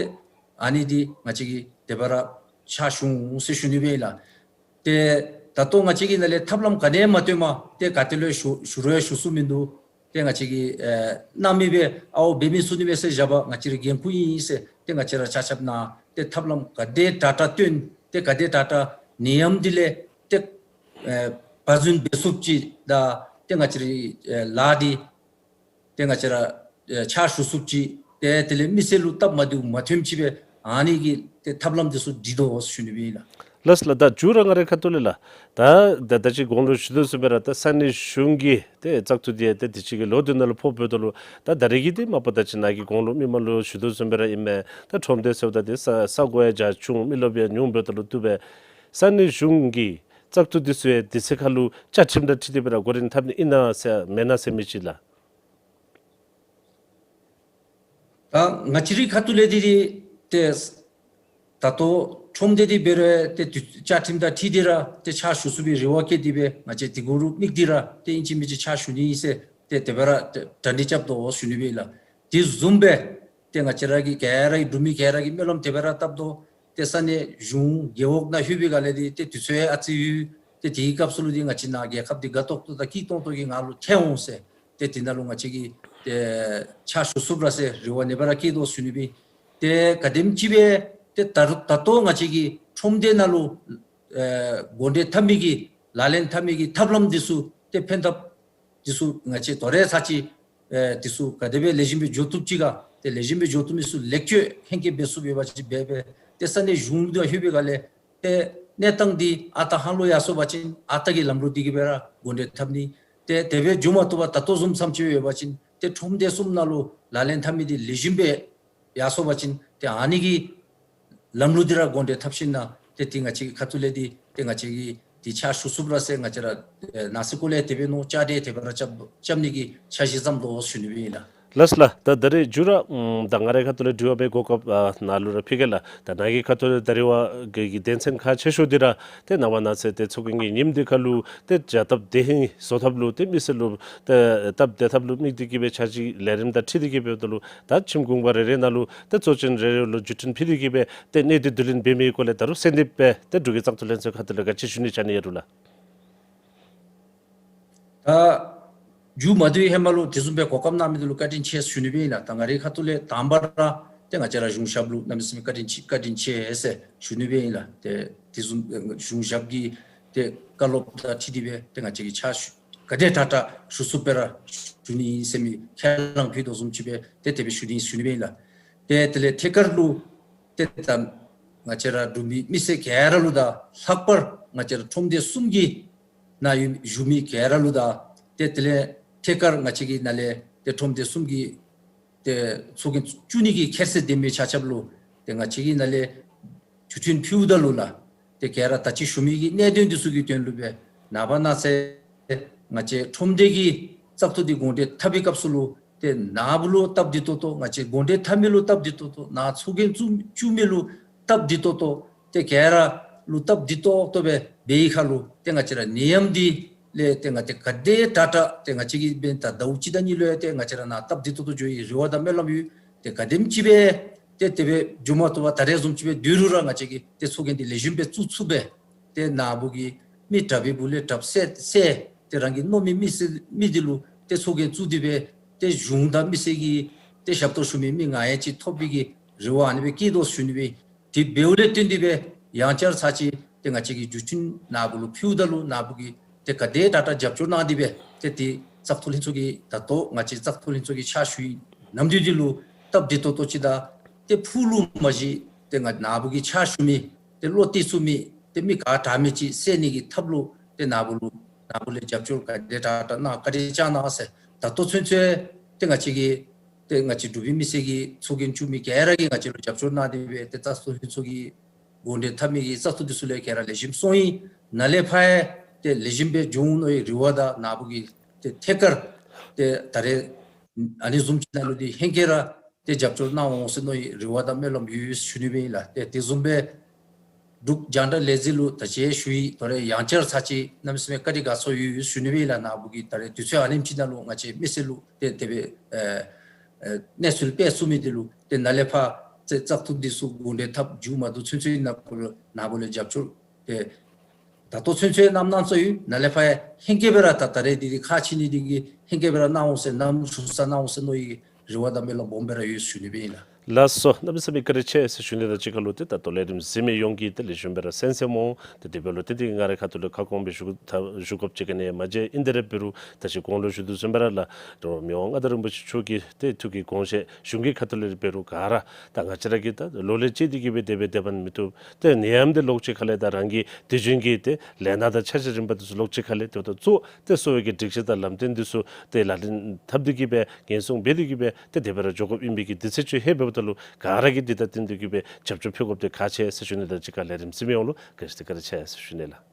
ཨ་ནི་འདི་ང་བཅས་ཀྱིས་དེ་སྦེ་ར་ཕྱག་ཞུ་འོང་ཟེར་ཞུ་ནི་སྦེ་ཨིན་ལགས། ཏེ་ད་ལྟོ་ང་བཅས་ཀྱིས་ནཱ་ལས་ཐབས་ལམ་ག་ནི་ཡང་མ་བཏོན་པར་ཏེ་ག་ཏེ་ལུ་ཡང་ཞུ་ཞུ་རུང་ཡང་ཞུ་ཚུགས་མིན་འདུག། ཏེ་ང་བཅས་ཀྱིས་ཨེ་གནང་མི་སྦེ་ཨའོ་འབད་མི་ཚུགས་ནི་མས་ཟེར་བཞག་པ་ང་བཅས་རའི་འགན་ཁུར་ཨིན་ཟེར་ཏེ་ང་བཅས་ར་ཆ་ཁྱབ་ནཱ་ཏེ་ཐབས་ལམ་ག་དེ་དྲག་དྲག་བཏོན་ཏེ་ག་དེ་དྲག་དྲག་ནད་ཡམས་འདི་ལས་ཏེ་ཨེ་བར་འཛུལ་འབད་ཚུགསཔ་ཅིག་དང་ཏེ་ང་བཅས་རའི་ཨེ་ལཱ་འདི་ཏེ་ང་བཅས་ར་ཨེ་ཕྱག་ཞུ་ཚུགསཔ་ཅིག་ ཏེ་དེ་ལས་མི་སེར་ལུ་སྟབས་མ་བདེཝ་མ་ཐོནམ་ཅིག་སྦེ་ཨ་ནི་གི་ཏེ་ཐབས་ལམ་འདི་ཚུ་སྒྲིག་དོ་ཟེར་ཞུ་ནི་སྦེ་ཨིན་ལགས། ལགས་ལགས། ད་མཇུག་ར་ང་རའི་ཁ་ཐུག་ལས་ལགས། ད་ད་ད་ཅི་གོང་ལུ་ཞུ་དོ་བཟུམ་སྦེ་ར་ད་ས་གནས་གཞུང་གི་ཏེ་བཙག་འཐུ་འདི་ཏེ་དུས་ཅི་གི་ལོ་བདུན་ནང་ལུ་ཕོགཔ་འབདཝ་ད་ལུ་ད་ད་རེས་ཀྱི་འདི་མ་པ་ད་ཅི་ནཱ་གི་གོང་ལུ་མི་མང་ལུ་ཞུ་དོ་བཟུམ་སྦེ་ར་ཨིན་མས། ད་ཁྲོམ་སྡེ་ཟེརཝ་ད་ཏེ་ས་ས་གོ་ཡང་རྒྱ་ཆུང་མི་རློབས་ཡང་ཉུང་འབདཝ་ད་ལུ་བཏུབ་པས། ས་གནས་གཞུང་གི་བཙག་འཐུ་འདི་ཚུ་ཡང་དུས་ཚོད་ཁར་ལུ་བཅའ་ཁྲིམས་དང་འཁྲིལ་ཏེ་སྦེ་ར་འགོ་འདྲེན་འཐབ་ནི་ཨིན་ན་ཟེར་མེན་ན་ཟེར་མི་ཅིག་ལགས། ད་ང་བཅས་རའི་ཁ་ཐུག་ལས་འདི་འདི་ཏེ་ད་ལྟོ་ཁྲོམ་སྡེ་འདི་འབད་རུང་ཏེ་དུས་བཅའ་ཁྲིམས་དང་འཁྲིལ་ཏེ་ར་ཏེ་ཕྱག་ཞུ་ཚུགས་པའི་རེ་བ་བསྐྱེད་དེ་སྦེ་ང་བཅས་དེ་གུ་རུ་དམིགས་ཏེ་ར་ཏེ་ཨིན་ཅི་མིན་ཅི་ཕྱག་ཞུ་ནི་ཨིན་ཟེར་ཏེ་དེ་སྦེ་ར་ཏེ་གྲ་སྒྲིག་རྐྱབ་དོ་ཟེར་ཞུ་ནི་སྦེ་ཨིན་ལགས། དེ་བཟུམ་སྦེ་ཏེ་ང་བཅས་ར་གི་ག་ར་གི་འབྲུག་མི་ག་ར་གི་སྨོན་ལམ་དེ་སྦེ་ར་བཏབ་དོ། ཏེ་ས་གནས་གཞུང་རྒེད་འོག་ནང་ལྷོད་པའི་སྒང་ལས་འདི་ཏེ་དུས་ཚོད་ཨ་ཙི་ཡོད། ཏེ་དེའི་སྐབས་སུ་ལུ་འདི་ང་བཅས་ནཱ་རྒྱལ་ཁབ་འདི་དགའ་ཏོག་ཏོ་དང་སྐྱིད་ཏོང་ཏོ་གི་ངང་ལུ་ཐོན་འོང་ཟེར། ཏེ་དེ་ནང་ལུ་ང་བཅས་ཀྱིས་ཏེ་ཕྱག་ཞུ་ཚུགས་ར་ཟེར་རེ་བ་ནེ་སྦེ་ར་བསྐྱེད་དོ་ཟེར་ཞུ་ནི་སྦེ། ཏེ་ག་དེམ་ཅིག་སྦེ་ཏེ་ད་རུང་ད་ལྟོ་ང་བཅས་ཀྱི་ཁྲོམ་སྡེ་ནང་ལུ་ཨེ་འགོ་འདྲེན་འཐབ་མི་གི་ལག་ལེན་འཐབ་མི་གི་ཐབས་ལམ་འདི་ཚུ་ཏེ་ཕན་ཐབས་འདི་ཚུ་ང་བཅས་དོ་རེ་ཚར་ཅིག་ཨེ་འདི་ཚུ་ག་དེ་སྦེ་ལེགས་ཤོམ་སྦེ་འགྱོ་བཏུབ་ཅི་ག། ཏེ་ལེགས་ཤོམ་སྦེ་འགྱོ་བཏུབ་མི་ཚུ་ལེགས་བཅོས་ཧེང་སྐལ་འབད་ཚུགསཔ་འབད་བ་ཅིན་འབད་འབད། ཏེ་ས་གནས་གཞུང་དང་ལྷོད་པའི་སྒང་ལས་ཏེ་གནས་སྟངས་འདི་ཨ་རྟག་ཧ་ལུགས་ཡར་སོང་པ་ཅིན་ཨ་རྟག་གི་ལམ་ལུགས་འདི་གིས་སྦེ་ར་འགོ་འདྲེན་འཐབ་ནི། ཏེ་དེ་སྦེ་འགྱོ་མ་བཏུབ་པར་ད་ལྟོ་བཟུམ་ཙམ་ཅིག་འབད་བ་ཅིན་ཏེ་ཁྲོམ་སྡེ་གསུམ་ནང་ལུ་ལག་ལེན་འཐབ་མི་འདི་ལེགས་ཤོམ་སྦེ་ཡར་སོང་པ་ཅིན་ཏེ་ཨ་ནི་གི་ལམ་ལུགས་འདི་ར་འགོ་འདྲེན་འཐབ་ཞིན་ན་ཏེ་ཏེ་ང་བཅས་ཀྱི་ཁ་ཐུག་ལས་འདི་ཏེ་ང་བཅས་ཀྱིས་འདི་ཕྱག་ཞུ་ཚུགས་ར་ཟེར་ང་བཅས་ར་ཨེ་ནང་སྲིད་སྐོར་ལས་དེ་སྦེ་མནོ་བཅའ་འདི་དེ་སྦེ་ར་རྐྱབ་རྐྱབ་ནི་གི་འཆར་གཞི་བརྩམས་དོ་ཟེར་ཞུ་ནི་སྦེ་ཨིན་ལགས། ལགས་ལགས། ད་ད་རེས་མཇུག་ར་ཨམ་ད་ང་རའི་ཁ་ཐུག་ལས་དྲི་བ་འབད་གོ་སྐབས་ཨ་ནཱ་ལུ་ར་ཕུལ་གེ་ལགས། ད་ནཱ་གི་ཁ་ཐུག་ལས་ད་རེས་བ་གི་གི་དོན་ཚན་ཁག་ཆེ་ཤོས་འདི་ར་ཏེ་ནངས་པ་གནངས་ཚེ་ཏེ་ཚོགས་རྒྱན་གྱི་ཉིནམ་འདི་ཁར་ལུ་ཏེ་བྱ་སྟབས་བདེ་ཧིང་བཟོ་ཐབས་ལུ་ཏེ་མི་སེར་ལུ་ཏེ་སྟབས་བདེ་ཐབས་ལུ་དམིགས་ཏེ་གིས་སྦེ་འཆར་གཞི་ལས་རིམ་དང་འཁྲིལ་ཏེ་གིས་སྦེ་འབདཝ་ད་ལུ་ད་ཁྱིམ་གུང་པ་རེ་རེ་ནང་ལུ་ཏེ་གཙོ་ཅན་རེ་རེ་ལུ་བརྒྱུད་འཕྲིན་ཕུལ་ཏེ་གིས་སྦེ་ཏེ་གནད་དོན་བསྡུ་ལེན་འབད་མི་གི་སྐོར་ལས་ད་རུང་གསལ་འདེབས་སྦེ་ཏེ་འབྲུག་གི་བཙག་འཐུ་ལྷན་ཚོགས་ཁ་ཐུག་ལས་ག་ཅི་ཞུ་ནི་ཅིག་ཨ་ནི་ཡོད་རུང་ལགས། ད་མཇུག་མ་བསྡུ་བའི་ཧེ་མ་ལུ་དེ་བཟུམ་སྦེ་གོ་སྐབས་གནང་མི་འདི་ལུ་བཀའ་དྲིན་ཆེ་ཞུ་ནི་སྦེ་ཨིན་ལགས། ད་ང་རའི་ཁ་ཐུག་ལས་དང་པ་ར་ཏེ་ང་བཅས་ར་གཞུང་ཞབས་ལུ་གནམ་མེད་ས་མེད་བཀའ་དྲིན་ཆེ་བཀའ་དྲིན་ཆེ་ཟེར་ཞུ་ནི་སྦེ་ཨིན་ལགས། ཏེ་དེ་བཟུམ་ཨེ་གཞུང་ཞབས་ཀྱི་ཏེ་བཀའ་སློབ་དང་འཁྲིལ་ཏེ་སྦེ་ཏེ་ང་བཅས་ཀྱིས་ཕྱག་ཞུ་ག་དེ་དྲག་དྲག་ཞུ་ཚུགསཔ་སྦེ་ར་ཞུ་ནི་ཨིན་ཟེར་མི་ཁས་བླངས་ཕུལ་དོ་བཟུམ་ཅིག་སྦེ་ཏེ་དེ་སྦེ་ཞུ་ནི་ཞུ་ནི་སྦེ་ཨིན་ལགས། ཏེ་དེ་ལས་ཐད་ཀར་ལུ་ཏེ་ད་ང་བཅས་ར་འབྲུག་མི་མི་སེར་ག་ར་ལུ་དང་ལྷག་པར་ང་བཅས་ར་ཁྲོམ་སྡེ་གསུམ་གྱི་ནང་ཡོད་བཞུགས་མི་ག་ར་ལུ་དང་ཏེ་དེ་ལས་ཐད་ཀར་ང་བཅས་ཀྱི་ནང་ལས་ཏེ་ཁྲོམ་སྡེ་གསུམ་གྱི་ཏེ་ཚོགས་རྒྱན་བཙུགས་ནི་གི་ཁེ་སང་ལྡན་མི་ཆ་ཁྱབ་ལུ་ཏེ་ང་བཅས་ཀྱི་ནང་ལས་བརྒྱུད་འཕྲིན་ཕུལཝ་ད་ལུ་ལགས། ཏེ་ག་ར་ད་ཅི་ཞུ་མི་གི་གནད་དོན་འདི་ཚུ་གི་དོན་ལུ་སྦེ་ནངས་པ་གནངས་ཚེ་ང་བཅས་ཁྲོམ་སྡེ་གི་བཙག་འཐུ་འདི་འགོ་འདྲེན་འཐབ་པའི་སྐབས་སུ་ལུ་ཏེ་ནཱ་བུ་ལུ་སྟབས་བདེ་ཏོག་ཏོ་ང་བཅས་འགོ་འདྲེན་འཐབ་མི་ལུ་སྟབས་བདེ་ཏོག་ཏོ་ནཱ་ཚོགས་རྒྱན་བཙུགས་བཙུགས་མི་ལུ་སྟབས་བདེ་ཏོག་ཏོ་ཏེ་ག་ར་ལུ་སྟབས་བདེ་ཏོག་ཏོ་སྦེ་འབད་བའི་ཁར་ལུ་ཏེ་ང་བཅས་ར་ནད་ཡམས་འདི་ལས་ཏེ་ང་བཅས་ག་དེ་དྲག་དྲག་ཏེ་ང་བཅས་ཀྱིས་འབདན་ད་ཟླཝ་གཅིག་དང་གཉིས་ལུ་ཡང་ཏེ་ང་བཅས་ར་ནཱ་སྟབས་བདེ་ཏོག་ཏོ་འགྱོ་བའི་རེ་བ་དང་སྨོན་ལམ་ཡོད། ཏེ་ག་དེམ་ཅིག་སྦེ་ཏེ་དེ་སྦེ་འགྱོ་མ་བཏུབ་པར་ད་རེས་བཟུམ་ཅིག་སྦེ་སྡོད་རུང་ར་ང་བཅས་ཀྱིས་ཏེ་ཚོགས་རྒྱན་འདི་ལེགས་ཤོམ་སྦེ་བཙུགས་ཚུགསཔ་སྦེ་ཏེ་ནཱ་བུ་གི་མི་དྲག་པའི་སྦུག་ལས་དྲགཔ་བསད་བསད་ཏེ་རང་གི་མནོ་མི་མི་སེར་མི་འདི་ལུ་ཏེ་ཚོགས་རྒྱན་བཙུགས་ཏེ་སྦེ་ཏེ་གཞུང་དང་མི་སེར་གྱི་ཏེ་ཞབས་ཏོག་ཞུ་མི་མི་ང་ཡང་ཅིག་ཐོབ་པའི་གི་རེ་བ་ཨ་ནི་སྦེ་བསྐྱེད་དོ་ཞུ་ནི་སྦེ། དེ་འབདཝ་ལས་བརྟེན་ཏེ་སྦེ་ཡང་བསྐྱར་ཚར་ཅིག་ཏེ་ང་བཅས་ཀྱིས་བརྒྱུད་འཕྲིན་ནཱ་བུ་ལུ་ཕུལཝ་ད་ལུ་ནཱ་བུ་གིས་ཏེ་ག་དེ་དྲག་དྲག་རྒྱབ་སྐྱོར་གནང་སྟེ་སྦེ་ཏེ་དེ་བཙག་འཐུ་ལྷན་ཚོགས་ཀྱི་ད་ལྟོ་ང་བཅས་བཙག་འཐུ་ལྷན་ཚོགས་ཀྱི་ཕྱག་ཞུ་བའི་ནམ་དུས་འདི་ལུ་སྟབས་བདེ་ཏོག་ཏོ་ཅིག་དང་ཏེ་ཕུགས་ལུ་མ་གཞི་ཏེ་ང་ནཱ་བུ་གི་ཕྱག་ཞུ་མི་ཏེ་བློ་གཏད་ཚུགས་མི་ཏེ་མི་ག་དྲག་མི་ཅིག་བསད་ནི་གི་ཐབས་ལུ་ཏེ་ནཱ་བུ་ལུ་ནཱ་བུ་ལས་རྒྱབ་སྐྱོར་ག་དེ་དྲག་དྲག་གནང་བཀའ་དྲིན་བསྐྱང་གནང་ཟེར། ད་ལྟོ་ཚུན་ཚོད་ཏེ་ང་བཅས་ཀྱི་ཏེ་ང་བཅས་འབྲུག་པའི་མི་སེར་གྱི་ཚོགས་རྒྱན་བཙུགས་མི་ག་ར་གིས་ང་བཅས་ལུ་རྒྱབ་སྐྱོར་གནང་སྟེ་སྦེ་ཏེ་བཙག་འཐུ་ལྷན་ཚོགས་ཀྱི་འགོ་འདྲེན་འཐབ་མི་གི་བཙག་འཐུ་འདི་ཚུ་ལས་ག་ར་ལེགས་ཤོམ་སོང་ཡི། ནཱ་ལས་ཕར་ཡང་ཏེ་ལེགས་ཤོམ་སྦེ་འགྱོ་འོང་མནོ་བའི་རེ་བ་དང་ནཱ་བུ་གིས་ཏེ་ཐད་ཀར་ཏེ་ད་རེས་ཨ་ནི་བཟུམ་ཅིག་ནང་ལུ་འདི་ཧེང་སྐལ་ར་ཏེ་རྒྱབ་སྐྱོར་གནང་འོང་ཟེར་མནོ་བའི་རེ་བ་དང་སྨོན་ལམ་ཡོད་ཞུ་ནི་སྦེ་ཨིན་ལགས། ཏེ་དེ་བཟུམ་སྦེ་འབྲུག་རྒྱང་བསྒྲགས་ལས་འཛིན་ལུ་ད་ཅི་ཞུ་ཡི། ད་རེས་ཡང་བསྐྱར་ཚར་ཅིག་གནམ་མེད་ས་མེད་བཀའ་དྲིན་དགའ་ཚོར་ཡོད་ཞུ་ནི་སྦེ་ཨིན་ལགས། ནཱ་བུ་གིས་ད་རེས་དུས་ཚོད་ཨ་ནེམ་ཅིག་ནང་ལུ་ང་བཅས་མི་སེར་ལུ་ཏེ་དེ་སྦེ་ཨེ་ཨེ་གནས་ཚུལ་སྤེལ་ཚུགས་མི་འདི་ལུ་ཏེ་ནཱ་ལས་ཕར་ཏེ་བཙག་འཐུ་འདི་ཚུ་འགོ་འདྲེན་འཐབ་མཇུག་མ་བསྡུ་ཚུན་ཚོད་ནཱ་བུ་ལུ་ནཱ་བུ་ལུ་རྒྱབ་སྐྱོར་ཏེ་ད་ལྟོ་ཚུན་ཚོད་གནངམ་གནང་ཚུགས་ཡོད། ནཱ་ལས་ཕར་ཡང་ཧེང་སྐལ་སྦེ་ར་ད་ད་རེས་འདི་འདི་ཁག་ཆེ་ནི་འདི་གིས་ཧེང་སྐལ་སྦེ་ར་གནང་འོང་ཟེར་གནམ་ཞུ་ས་གནང་འོང་ཟེར་མནོ་བའི་རེ་བ་དང་སྨོན་ལམ་སྦོམ་སྦེ་ར་ཡོད་ཞུ་ནི་སྦེ་ཨིན་ལགས། ལགས་སོ། གནམ་མེད་ས་མེད་བཀའ་དྲིན་ཆེ་ཟེར་ཞུ་ནི་དང་གཅིག་ཁར་ལུ་ཏེ་ད་ལྟོ་ལས་རིམ་གཟིགས་མི་ཡོངས་ཀྱིས་ཏེ་ལེགས་ཤོམ་སྦེ་ར་གསན་གསནམ་འོང་། ཏེ་དེ་འབདཝ་ལུ་ཏེ་ཏེ་ང་རའི་ཁ་ཐུག་ལས་ཁ་སྐོང་སྦེ་ཞུ་ད་ཞུ་དགོཔ་ཅིག་ག་ནི་ཡང་མ་མཇལ། ཨིན་ཏེ་ར་འབད་རུང་ད་ཅི་གོང་ལུ་ཞུ་དོ་བཟུམ་སྦེ་ར་ལགས། ད་རུང་མི་དབང་མངའ་བདག་རིན་པོ་ཆེ་མཆོག་གི་ཏེ་ཐུགས་ཀྱི་དགོངས་བཞེད་གཞུང་གི་ཁ་ཐུག་ལས་འབད་རུང་ག་ར་ད་ང་བཅས་ར་གིས་ད་ལོ་ལས་བཅད་དེ་གིས་སྦེ་དེ་སྦེ་དེ་སྦེ་མི་བཏུབ། ཏེ་ནད་ཡམས་འདི་ལོག་ཅིག་ཁ་ལས་ད་རང་གི་དུས་རྒྱུན་གྱི་ཏེ་ལས་སྣ་དང་འཆར་གཞི་རིམ་པ་འདི་ཚུ་ལོག་ཅིག་ཁ་ལས་ཏེ་ད་གཙོ་ཏེ་གསོ་བའི་གི་སྒྲིག་གཞི་དང་ལམ་སྟོན་འདི་ཚུ་ཏེ་ལག་ལེན་འཐབ་སྟེ་གིས་སྦེ་འགན་སྲུང་འབད་དེ་གིས་སྦེ་ཏེ་དེ་སྦེ་ར་འགྱོ་དགོཔ་ཨིན་པའི་གི་དུས་ཚོད་ཅིག་ཨིན་པ་འབདཝ་ད་ལུ་ག་ར་གིས་འདི་དང་བསྟུན་ཏེ་གིས་སྦེ་རྒྱབ་སྐྱོར་ཕུལ་དགོཔ་འདི་ཁག་ཆེ་ཟེར་ཞུ་ནི་དང་གཅིག་ཁར་ལས་རིམ་གཟིགས་མི་ཡོངས་ལུ་བཀྲ་ཤིས་བདེ་ལེགས་ཆེ་ཟེར་ཞུ་ནི་ལགས།